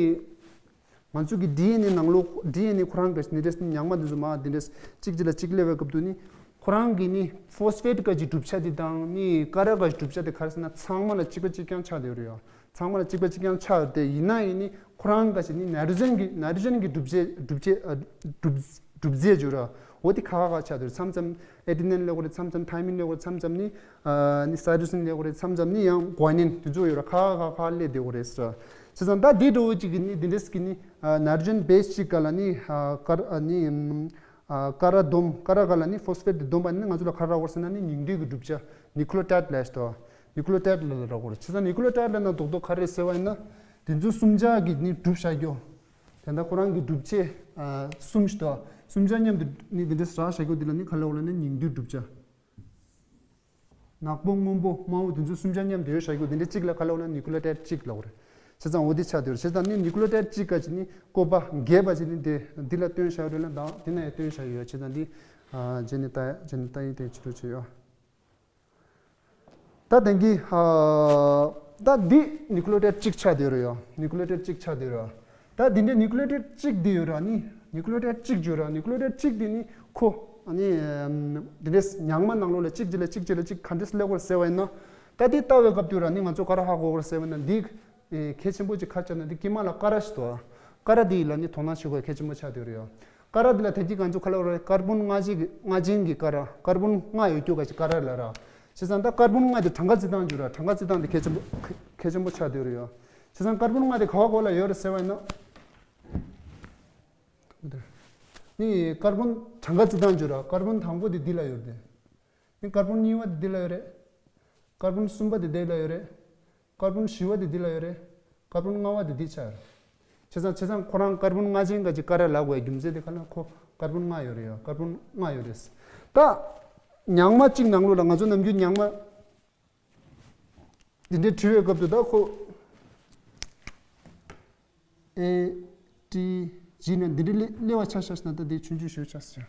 ང་ཚོ་གི་ཌི་ཨེན་ཨེ་ནང་ལོགས་ཌི་ཨེན་ཨེ་ཁོ་རང་གི་འདི་འདྲས་ཉག་མ་འདི་ཚོ་མ་འདི་འདྲས་གཅིག་གཅིག་ལ་གཅིག་སླེབས་པའི་སྐབས་དུ་ནི་ཁོ་རང་གི་ནི་ཕོ་སི་ཕེ་ཊི་ག་ཅིག་གྲུབ་ཆ་འདི་དང་ནི་ཀ་ར་ག་ཅིག་གྲུབ་ཆ་འདི་ག་རེ་ཟེར་ན་ཚང་མ་ལ་གཅིག་པ་གཅིག་རྐྱང་ཆགས་བསྡད་ཡོད་རེད་ཡ། ཚང་མ་ལ་གཅིག་པ་གཅིག་རྐྱང་ཆགས་ཏེ་ཡིན་ན་ཡིན་ནི་ཁོ་རང་ག་ཅིག་ནི་ནའི་ཊྲོ་ཇན་གི་ནའི་ཊྲོ་ཇན་གི་གྲུབ་ཆ་གྲུབ་ཆ་ཨ་གྲུབ་གྲུབ་རྫས་བརྗོད་ར། འོ་དེ་ཁ་ཁ་ཁ་ཆགས་འདུག་མཚམས་མཚམས་ཨེ་ཌི་ནིན་ལབ་དགོས་རེད། མཚམས་མཚམས་ཐའི་མིན་ལབ་དགོས་རེད། མཚམས་མཚམས་ནི་ཨ་ནི་སའི་ཊོ་སིན་ལབ་དགོས་རེད། མཚམས་མཚམས་ནི་ཡང་གུ་ཨ་ནིན་དེ་ཚོ་ཡོད་ར། ཁ་ཁ་ཁ་ཁ་སླེབས་བསྡད་དགོས་རེད་ཟེར། བྱས་ཙང་ད་འདི་འདྲ་བོ་ཅིག་གི་ནི་འདི་འདྲས་ཀྱི་ནི་ཨ་ནའི་ཊྲོ་ཇན་བེ་སི་གཅིག་ག་ལ་ནི་ཨ་ཀ་ར་ཨ་ནི་ཨ་ཀ་ར་སྡོམ་ཀ་ར་ག་ལ་ནི་ཕོ་སི་ཕེ་ཊི་དེ་སྡོམ་པ་ནི་ང་ཚོ་ལ་ག་རེ་རག་དགོས་རེད་ཟེར་ན་ནི་ཉུང་འདུས་ཀྱི་གྲུབ་ཆ་ནིའུ་ཀི་ལོ་ཊའེ་ཌི་ལབ་ཡས་དོ། ནིའུ་ཀི་ལོ་ཊའེ་ཌི་ལབ་ན་རྡོག་རྡོག་ག་རེ་ཟེར་བ་ཡིན་ན་དེ་ཚོ་གསུམ་ཆ་གི་ནི་གྲུབ་བཞག་རྒྱུ། དེ་འདྲ་ཁོ་རང་གི་གྲུབ་ཆ་ཨ་གསུམ་ཞིག་འདུག་གསུམ་ཆ་མཉམ་དུ་ནི་འདི་འདྲ་རག་བཞག་རྒྱུ་འདི་ལ་ནི་ག་ལབ་དགོས་ལབ་ན་ཉུང་འདུས་གྲུབ་ཆ། ནག་པོ་སྔོན་པོ་དམར་པོ་དེ་ཚོ་གསུམ་ཆ་མཉམ་དུ་ཡོད་བཞག་རྒྱུ་འདི་འདྲ་གཅིག་ལ་ག་ལབ་དགོས་ན་ནིའུ་ཀི་ལོ་ཊའེ་ཌི་གཅིག་ལབ་དགོས་རེད། བྱས་ཙང་འོ་འདི་ཆགས་བསྡད་ཡོད་རེད། བྱས་ཙང་ནི་ནིའུ་ཀི་ལོ་ཊའེ་ཌི་གཅིག་ག་ཅིག་ནི་བཀོད་པ་རྒྱས་པ་ཅིག་ནི་འདི་འདི་ལ་སྟོན་བཞག་ཡོད་ལ་དང་འདི་ན་ཡང་སྟོན་བཞག་ཡོད། བྱས་ཙང་འདི་ཨ་རྗེས་ནས་ལྟ་རྗེས་ནས་ལྟ་ཡིན་དེ་ཕྱི་དྲོ་བྱས་ཡོད། ད་དེང་གི་ཨ་ད་འདི་ནིའུ་ཀི་ལོ་ཊའེ་ཌི་གཅིག་ཆགས་བསྡད་ཡོད་རེད་ཡ། ནིའུ་ཀི་ལོ་ཊའེ་ཌི་གཅིག་ཆགས་བསྡད་ཡོད་རེད་ཡ། ད་འདི་འདྲའི་ནིའུ་ཀི་ལོ་ཊའེ་ཌི་གཅིག་འདི་ཡོད་ར་ནི་ནིའུ་ཀི་ལོ་ཊའེ་ཌི་གཅིག་བརྗོད་ར། ནིའུ་ཀི་ལོ་ཊའེ་ཌི་གཅིག་འདི་ནི་ཁོ་ཨ་ནི་འདི་འདྲའི་ཉག་མ་ནང་ལོགས་ལ་གཅིག་གཅིག་ལ་གཅིག་གཅིག་ལ་གཅིག་ག་འདྲས་སླེབས་དགོས་ཟེར་བ་ཡིན་ན། ད་འདི་ལྟ་བའི་སྐབས་དུ་ར་ནི་ང་ཚོ་ག་རེ་ཧ་གོ་དགོས་ཟེར་བ་ཡིན་ན་འདི་ཨེ་གལ་ཆེན་པོ་ཅིག་ག་རེ་ཆགས་ན་འདི་དཀྱིལ་མ་ལ་ཀ་ར་ཞིག་འདུག་ཀ་ར་འདི་ལ་ནི་དོ་སྣང་བྱེད་དགོས་གལ་ཆེན་པོ་ཆགས་བསྡད་ཡོད་རེད་ཡ། ཀ་ར་འདི་ལ་དེ་གཅིག་ང་ཚོ་ག་ལབ་དགོས་རེད། ཀར་བོན་ལྔ་ཅན་གྱི་ལྔ་ཅན་གྱི་ཀ་ར། ཀར་བོན་ལྔ་ཡོད་རྒྱུ་ག་ཅིག་ཀ་ར་ལབ་ར། བྱས་ཙང་ད་ཀར་བོན་ལྔ་དེ་གྲངས་ཀ་རྩི་སྟངས་བརྗོད་ར། གྲངས་ཀ་རྩི་སྟངས་དེ་གལ་ཆེན་པོ་གལ་ཆེན་པོ་ཆགས་བསྡད་ཡོད་རེད་ཡ། བྱས་ཙང་ཀར་བོན་ལྔ་དེ་ག་བ་ག་བ་ལ་ཡོད་རེད་ཟེར་བ་ཡིན་ན། ནི་ཀར་བོན་གྲངས་ཀ་རྩི་སྟངས་བརྗོད་ར། ཀར་བོན་དང་པོ་དེ་འདི་ལ་ཡོད་རེད། ནི་ཀར་བོན་གཉིས་པ་དེ་འདི་ལ་ཡོད་རེད། ཀར་བོན་གསུམ་པ་དེ་འདི་ལ་ཡོད་རེད། ཀར་བོན་བཞི་པ་དེ་འདི་ལ་ཡོད་རེད། ཀར་བོན་ལྔ་པ་དེ་འདི་ཆགས་ཡོད་རེད། བྱས་ཙང་བྱས་ཙང་ཁོ་རང་ཀར་བོན་ལྔ་ཅན་ག་ཅིག་ཀ་ར་ལབ་དགོས་རྒྱུ་མཚན་དེ་ག་ལ་ཁོ་ཀར་བོན་ལྔ་ཡོད་རེད་ཡ། ཀར་བོན་ལྔ་ཡོད་རེད། ད་ཉག་མ་གཅིག་ནང་ལོགས་ལ་ང་ཚོ་ནམ་རྒྱུན་ཉག་མ་འདི་འདྲའི་བྲིས་པའི་སྐབས་དུ་ད་ཁོ་ཨེ་ཊི་ཇི་ནས་འདི་འདྲའི་སླེ་སླེབས་པ་ཆ་བཞག་ན་ད་འདི་ཆུང་ཆུང་ཞིག་ཆགས་སོང་།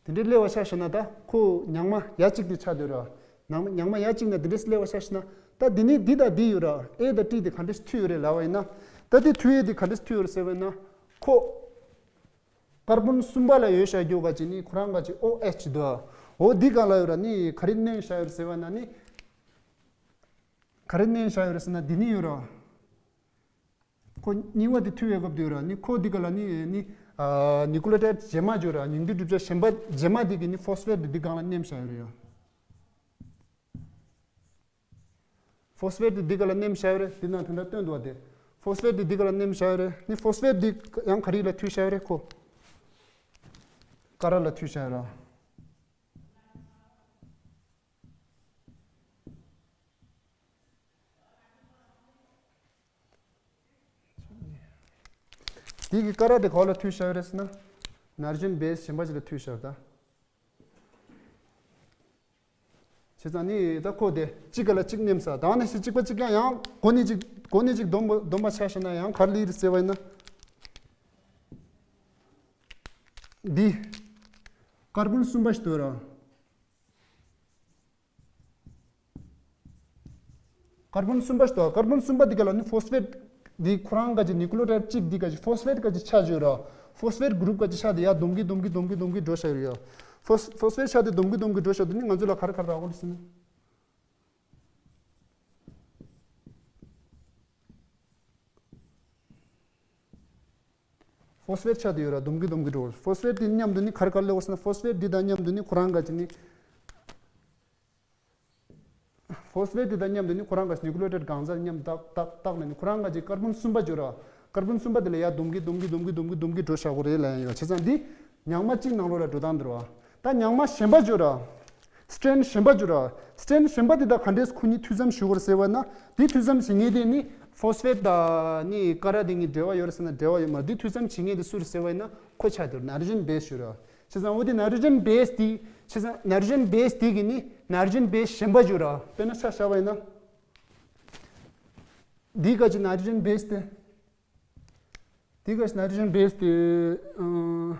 དེ་འདྲའི་སླེབས་པ་ཆ་བཞག་ན་ད་ཁོ་ཉག་མ་ཡ་གཅིག་དེ་ཆགས་བསྡད་ར། ཉག་མ་ཉག་མ་ཡ་གཅིག་ན་དེ་འདྲའི་སླེབས་པ་ཆ་བཞག་ན། ད་འདི་ནི་འདི་དང་འདི་ཡོད་ར། ཨེ་དང་ཊི་དེ་ག་འདྲས་མཐུད་ཡོད་རེད་ལབ་པ་ཡིན་ན། ད་འདི་མཐུད་ཡས་དེ་ག་འདྲས་མཐུད་ཡོད་རེད་ཟེར་བ་ཡིན་ན། ཁོ་ཀར་བོན་གསུམ་པ་ལ་ཡོད་བཞག་རྒྱུ་ག་ཅིག་ནི་ཁོ་རང་ག་ཅིག་ཨོ་ཨེཆ་འདུག་འོ་འདི་ག་ལ་ཡོད་ར་ནི་ག་རེ་མནན་བཞག་ཡོད་རེད་ཟེར་བ་ཡིན་ན་ནི། ག་རེ་མནན་བཞག་ཡོད་རེད་ཟེར་ན་འདི་ནི་ཡོད་ར། ཁོ་གཉིས་པ་དེ་མཐུད་པའི་སྐབས་དེ་ཡོད་ར། ནི་ཁོ་འདི་ག་ལ་ནི་ནི་ཨ་ནིའུ་ཀི་ལོ་ཊའེ་ཌི་རྗེས་མ་བརྗོད་ར། ཉུང་འདུས་གྲུབ་ཆ་གཞན་པ་རྗེས་མ་དེ་གི་ནི་ཕོ་སི་ཕེ་ཊི་དེ་འདི་སྒང་ལ་མནན་བཞག་ཡོད་རེད་ཡ། ཕོ་སི་ཕེ་ཊི་དེ་འདི་ག་ལ་མནན་བཞག་ཡོད་རེད། དེ་ནང་དེ་འདྲ་སྟོན་འདུག་བ་དེ། ཕོ་སི་ཕེ་ཊི་དེ་འདི་ག་ལ་མནན་བཞག་ཡོད་རེད། ནི་ཕོ་སི་ཕེ་ཊི་དེ་ཡང་ག་རེ་ལ་མཐུད་བཞག་ཡོད་རེད། ཁོ་ཀ་ར་ལ་མཐུད་བཞག་ཡོད་ར། དེ་གི་ཀ་ར་དེ་ག་ལ་མཐུད་བཞག་ཡོད་རེད་ཟེར་ན། ནར་ཇན་བེ་སི་གཞན་པ་ཅིག་ལ་མཐུད་བཞག་ད། བྱས་ཙང་ནི་ད་ཁོ་དེ་གཅིག་ག་ལ་གཅིག་མནན་ས་ད་ནི་ཞིག་གཅིག་པ་གཅིག་ཀྱང་ཡང་གོ་ནི་གཅིག་གོ་ནི་གཅིག་སྡོམ་པ་སྡོམ་པ་ཆ་བཞག་ན་ཡང་ག་རེ་ལི་རེད་ཟེར་བ་ཡིན་ན། འདི། ཀར་བོན་གསུམ་པ་ཞིག་འདུག་ར། ཀར་བོན་གསུམ་པ་ཞིག་འདུག་ཀར་བོན་གསུམ་པ་འདི་ག་ལ་ནི་ཕོ་སི་ཕེཊ་འདི་ཁོ་རང་ག་ཅིག་ནིའུ་ཀི་ལི་ཡོ་ཊའེཌ་གཅིག་འདི་ག་ཅིག་ཕོ་སི་ཕེཊ་ག་ཅིག་ཆགས་བྱས་ཡོད་ར། ཕོ་སི་ཕེཊ་གུ་རུབ་ག་ཅིག་ཆགས་འདི་ཡར་སྡོམ་གྱིན་སྡོམ་གྱིན་སྡོམ་གྱིན་སྡོམ་གྱིན་འགྲོ་བཞག་ཡོད་ར། ཕོ་སི་ཕོ་སི་ཕེཊ་ཆགས་འདི་སྡོམ་གྱིན་སྡོམ་གྱིན་འགྲོ་བཞག་འདི་ནི་ང་ཚོ་ལ་ག་རེ་ག་རེ་རག་གོ་རེད་ཟེར་ན། ཕོ་སི་ཕེཊ་ཆགས་བསྡད་ཡོད་ར། སྡོམ་གྱིན་སྡོམ་གྱིན་འགྲོ། ཕོ་སི་ཕེཊ་དེ་མཉམ་དུ་ནི་ག་རེ་ག་རེ་སླེབས་ཡོད་ཟེར་ན། ཕོ་སི་ཕེཊ་དེ་དང་མཉམ་དུ་ནི་ཁོ་རང་ག་ཅིག་ནི། ཕོ་སི་ཕེཊ་དེ་དང་མཉམ་དུ་ནི་ཁོ་རང་ག་ཅིག་ནིའུ་ཀི་ལི་ཡོ་ཊའེཌ་གང་ཟག་མཉམ་དུ་བཏགས་བཏགས་བཏགས་ནས་ནི་ཁོ་རང་ག་ཅིག་ཀར་བོན་གསུམ་པ་བརྗོད་ར། ཀར་བོན་གསུམ་པ་དེ་ལ་ཡར་སྡོམ་གྱིན་སྡོམ་གྱིན་སྡོམ་གྱིན་སྡོམ་གྱིན་སྡོམ་གྱིན་འགྲོ་བཞག་གོ་རེད་ལབ་ཡོད། བྱས་ཙང་འདི་ཉག་མ་གཅིག་ནང་ལོགས་ལ་འགྲོ་སྟངས་འདི་རེད་བ། ད་ཉག་མ་གཞན་པ་བརྗོད་ར། སི་ཊེན་གཞན་པ་བརྗོད་ར། སི་ཊེན་གཞན་པ་དེ་དག་ག་འདྲས་ཁོ་གཉིས་མཐུད་མཚམས་ཞུ་དགོས་རེད་ཟེར་བ་ན། དེ་མཐུད་མཚམས་བྱེད་མཁན་དེ་ནི་ཕོ་སི་ཕེཊ་དང་ནི་ཀ་ར་དེ་གཉིས་འབྲེལ་བ་ཡོད་རེད་ཟེར་ན་འབྲེལ་བ་ཡོད་མ་རེད། དེ་མཐུད་མཚམས་བྱེད་མཁན་དེ་སུ་རེད་ཟེར་བ་ཡིན་ན་ཁོ་ཆགས་བསྡད་ཡོད་རེད། ནའི་ཊྲོ་ཇེན་བེ་སི་ཞུ་ར། བྱས་ཙང་འོ་དེ་ནའི་ཊྲོ་ཇེན་བེ་སི་དེ། བྱས་ཙང་ནའི་ཊྲོ་ཇེན་བེ་སི་དེ་གི་ནི་ནའི་ཊྲོ་ཇེན་བེ་སི་གཞན་པ་བརྗོད་ར། དཔེར་ན་ཆ་བཞག་པ་ཡིན་ན། འདི་ག་ཅིག་ནའི་ཊྲོ་ཇེན་བེ་སི་དེ། དེ་ག་ནའི་ཊྲོ་ཇེན་བེ་སི་དེ། ཨ།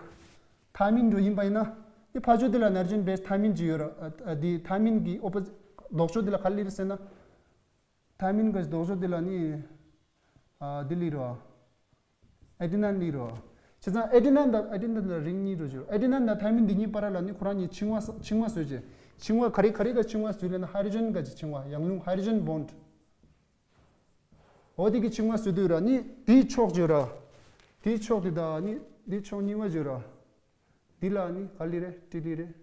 ཐའི་མིན་འགྲོ་ཡིན་པ་ཡིན་ན། དེ་ཕར་ཕྱོགས་དེ་ལ་ནའི་ཊྲོ་ཇེན་བེ་སི་ཐའི་མིན་ཅིག་ཡོད་ར། ཨ། ཨ། དེ་ཐའི་མིན་གྱི་ཨོ་པོ་ཟི་ལྡོག་ཕྱོགས་དེ་ལ་ག་རེ་སླེབས་རེད་ཟེར་ན། ཐའི་མིན་གྱི་ལྡོག་ཕྱོགས་དེ་ལ་ནི། ཨ། དེ་སླེབས་ར། ཨེ་ཌི་ནན་སླེབས་ར། བྱས་ཙང་ཨེ་ཌི་ནན་དང་ཨེ་ཌི་ནན་ལ་རིང་གཉིས་འགྲོ་རྒྱུ། ཨེ་ཌི་ནན་དང་ཐའི་མིན་འདི་གཉིས་བར་ལ་ནི་ཁོ་རང་གཉིས་འཆིང་བ་ས་འཆིང་བ་བཟོས་བྱས། འཆིང་བ་ག་རེ་ག་རེ་ག་འཆིང་བ་བཟོས་ལབ་ན། ཧའི་ཌྲོ་ཇེན་ག་ཅིག་འཆིང་བ། ཡང་རླུང་ཧའི་ཌྲོ་ཇེན་བོན་ཌི། འོ་དེ་གི་འཆིང་བ་བཟོས་དུས་ར་ནི་དེའི་ཕྱོགས་བརྗོད་ར། དེའི་ཕྱོགས་དེ་དང་ནི་དེའི་ཕྱོགས་གཉིས་པ་བརྗོད་ར། འདི་ལ་ནི་ག་སླེབས་རེད། ཊི་སླེབས་རེད།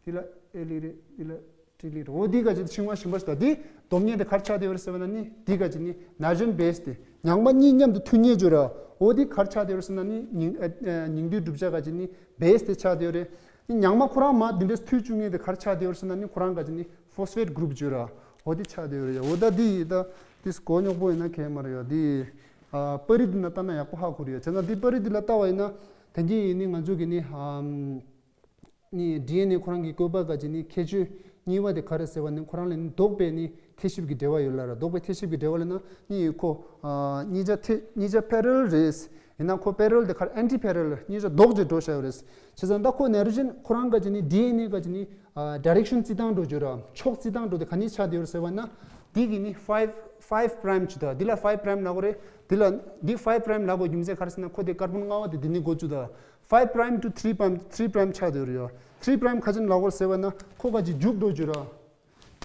འདི་ལ་ཨེ་སླེབས་རེད། འདི་ལ་ཊི་སླེབས་རེད། འོ་དེ་ག་ཅིག་འཆིང་བ་གཞན་པ་ཞིག་དང་དེ་སྡོམ་མཁན་དེ་ག་རེ་ཆགས་བསྡད་ཡོད་རེད་ཟེར་བ་ན་ནི། དེ་ག་ཅིག་ནི་ནའི་ཊྲོ་ཇེན་བེ་སི་དེ། ཉག་མ་གཉིས་མཉམ་དུ་མཐུད་མཁན་བརྗོད་ར། འོ་དེ་ག་རེ་ཆགས་བསྡད་ཡོད་རེད་ཟེར་ན་ནི་ཉིང་ཨ་ཨ་ཉིང་རྡུལ་གྲུབ་ཆ་ག་ཅིག་ནི་བེ་སི་དེ་ཆགས་བསྡད་ཡོད་རེད། ནི་ཉག་མ་ཁོ་རང་མར་འདི་འདྲས་མཐུད་བཅུག་མཁན་དེ་ག་རེ་ཆགས་བསྡད་ཡོད་རེད་ཟེར་ན་ནི་ཁོ་རང་ག་ཅིག་ནི་ཕོ་སི་ཕེཊ་གུ་རུབ་བརྗོད་ར། འོ་དེ་ཆགས་བསྡད་ཡོད་རེད་ཡ། འོ་ད་འདི་ད་དེ་གོ་རྙོག་པོ་ཡིན་ན་གལ་མ་རེད་ཡ། དེ་ཨ་པར་རིས་འདི་ན་ལྟ་ན་ཡག་པོ་ཧ་གོ་རེད་ཡ། བྱས་ཙང་དེ་པར་རིས་འདི་ལ་ལྟ་བ་ཡིན་ན་དེ་གི་ཡིན་ནི་ང་ཚོ་གི་ནི་ཨམ། ནི་ཌི་ཨེན་ཨེ་ཁོ་རང་གི་བཀོད་པ་ག་ཅིག་ནི་ཁྱད་ཆོས་གཉིས་པ་དེ་ག་རེ་ཟེར་བ་ནི་ཁོ་རང་ལ་ནི་ལྡོག་པའི་ནི་ཐེ་ཞིབ་ཀྱི་འབྲེལ་བ་ཡོད་ལ་ར། ལྡོག་པའི་ཐེ་ཞིབ་ཀྱི་འབྲེལ་བ་ལ་ན་ནི་ཁོ་ཨ་གཉིས་ཆ་ཐེ་གཉིས་ཆ་པེ་རེ་ལལ་རེད། ཡིན་ན་ཁོ་པེ་རེ་ལལ་དེ་ག་རེ་ཨན་ཊི་པེ་རེ་ལལ་གཉིས་ཆ་ལྡོག་ཅིག་འགྲོ་བཞག་ཡོད་རེད། བྱས་ཙང་ད་ཁོ་ནའི་ཊྲོ་ཇེན་ཁོ་རང་ག་ཅིག་ནི་ཌི་ཨེན་ཨེ་ག་ཅིག་ནི་ཨ་ཌའི་རེག་ཤན་རྩི་སྟངས་འགྲོ་རྒྱུ་ར། ཕྱོགས་རྩི་སྟངས་འགྲོ་དེ་ག་ནས་ཆགས་བསྡད་ཡོད་རེད་ཟེར་བ་ན། འདི་གི་ནི་ཕའིབ་ཕའིབ་པྲའིམ་ཅིག་དང་འདི་ལ་ཕའིབ་པྲའིམ་ལབ་དགོས་རེད། འདི་ལ་འདི་ཕའིབ་པྲའིམ་ལབ་དགོས་རྒྱུ་མཚན་ག་རེ་ཟེར་ན་ཁོ་དེ་ཀར་བོན་ལྔ་པ་དེ་འདི་ནས་འགོ་བཙུགས་དང་། ཕའིབ་པྲའིམ་ཊུ་ཐི་རི་པྲའིམ་ཐི་རི་པྲའིམ་ཆགས་བསྡད་ཡོད་རེད་ཡ། ཐི་རི་པྲའིམ་ག་ཅིག་ནས་ལབ་དགོས་རེད་ཟེར་བ་ན་ཁོ་ག་ཅིག་མཇུག་འགྲོ་རྒྱུ་ར།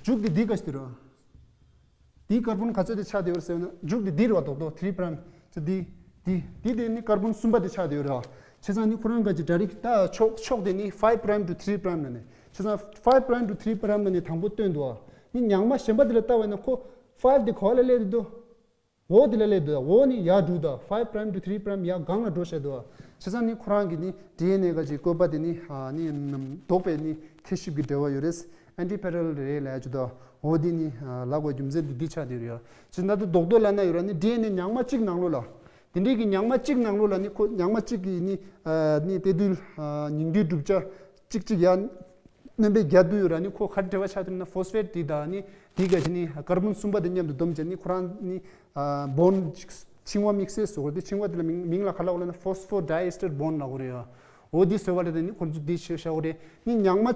མཇུག་དེ་འདི་ག་ཅིག་དེ་ར། འདི་ཀར་བོན་ག་ཚོད་དེ་ཆགས་བསྡད་ཡོད་རེད་ཟེར་བ་ན་མཇུག་དེ་འདི་རེད་བ། རྡོག་རྡོག་ཐི་རི་པྲའིམ་ཅིག་འདི་འདི་འདི་དེ་ནི་ཀར་བོན་གསུམ་པ་དེ་ཆགས་བསྡད་ཡོད་རེད་བ། བྱས་ཙང་ནི་ཁོ་རང་ག་ཅིག་ཌའི་རེག་ད་ཕྱོགས་ཕྱོགས་དེ་ནི་ཕའིབ་པྲའིམ་ཊུ་ཐི་རི་པྲའིམ་ལ་ནི། བྱས་ཙང་ཕའིབ་པྲའིམ་ཊུ་ཐི་རི་པྲའིམ་ལ་ནི་དང་པོ་བཏོན་འདུག་བ། ནི་ཉག་མ་གཞན་པ་དེ་ལ་ལྟ་བ་ཡིན་ན་ཁོ་ཕའིབ་དེ་ག་པ་ལ་སླེབས་འདུག་འོ་དེ་ལ་སླེབས་འདུག་འོ་ནི་ཡར་འགྲོ་དང་། ཕའིབ་པྲའིམ་ཊུ་ཐི་རི་པྲའིམ་ཡར་སྒང་ལ་འགྲོ་བྱས་འདུག་བྱས་ཙང་ནི་ཁོ་རང་གི་ནི་ཌི་ཨེན་ཨེ་ག་ཅིག་བཀོད་པ་དེ་ནི་ཨ་ནི་ལྡོག་པའི་ནི་ཐེ་ཞིབ་ཀྱི་འབྲེལ་བ་ཡོད་རེད། ཨན་ཊི་པེ་རེ་ལལ་རེད་ལབ་ཡ་ཅིག་འདུག་འོ་དེ་ནི་ལབ་དགོས་རྒྱུ་མཚན་དེ་འདི་ཆགས་བསྡད་ཡོད་རེད་ཡ། བྱས་ཙང་ད་རྡོག་རྡོག་ལབ་ན་ཡོད་ར། ནི་ཌི་ཨེན་ཨེ་ཉག་མ་གཅིག་ནང་ལོགས་ལ། དེ་འདྲའི་གི་ཉག་མ་གཅིག་ནང་ལོགས་ལ་ནི་ཁོ་ཉག་མ་གཅིག་གི་ནི་ཨ་ནི་དེ་དུས་ཨ་ཉིང་རྡུལ་གྲུབ་ཆ་གཅིག་གཅིག་ཡར་སྣོན་པ་རྒྱག་དུས་ར་ནི་ཁོ་ག་རེ་འབྲེལ་བ་ཆགས་འདུག་ན། ཕོ་སི་ཕེཊ་དེ་དང་ནི་དེ་ག་ཅིག་ནི་ཀར་བོན་གསུམ་པ་དེ་མཉམ་དུ་བསྡོམས་བྱས་ནི་ཁོ་རང་ནི་ཨ་བོན་འཆིང་བ་དམིགས་བསལ་བཟོ་དགོས། དེ་འཆིང་བ་དེ་ལ་མིང་མིང་ལ་ག་ལབ་དགོས་ལབ་ན་ཕོ་སི་ཕོ་ཌའི་ཨེ་སི་ཊར་བོན་ལབ་དགོས་རེད་ཡ། འོ་དེ་བཟོ་བ་ལ་དེ་ནི་ཁོ་ཚོ་དེ་ཤེས་བྱ་དགོས་རེད། ནི་ཉག་མ་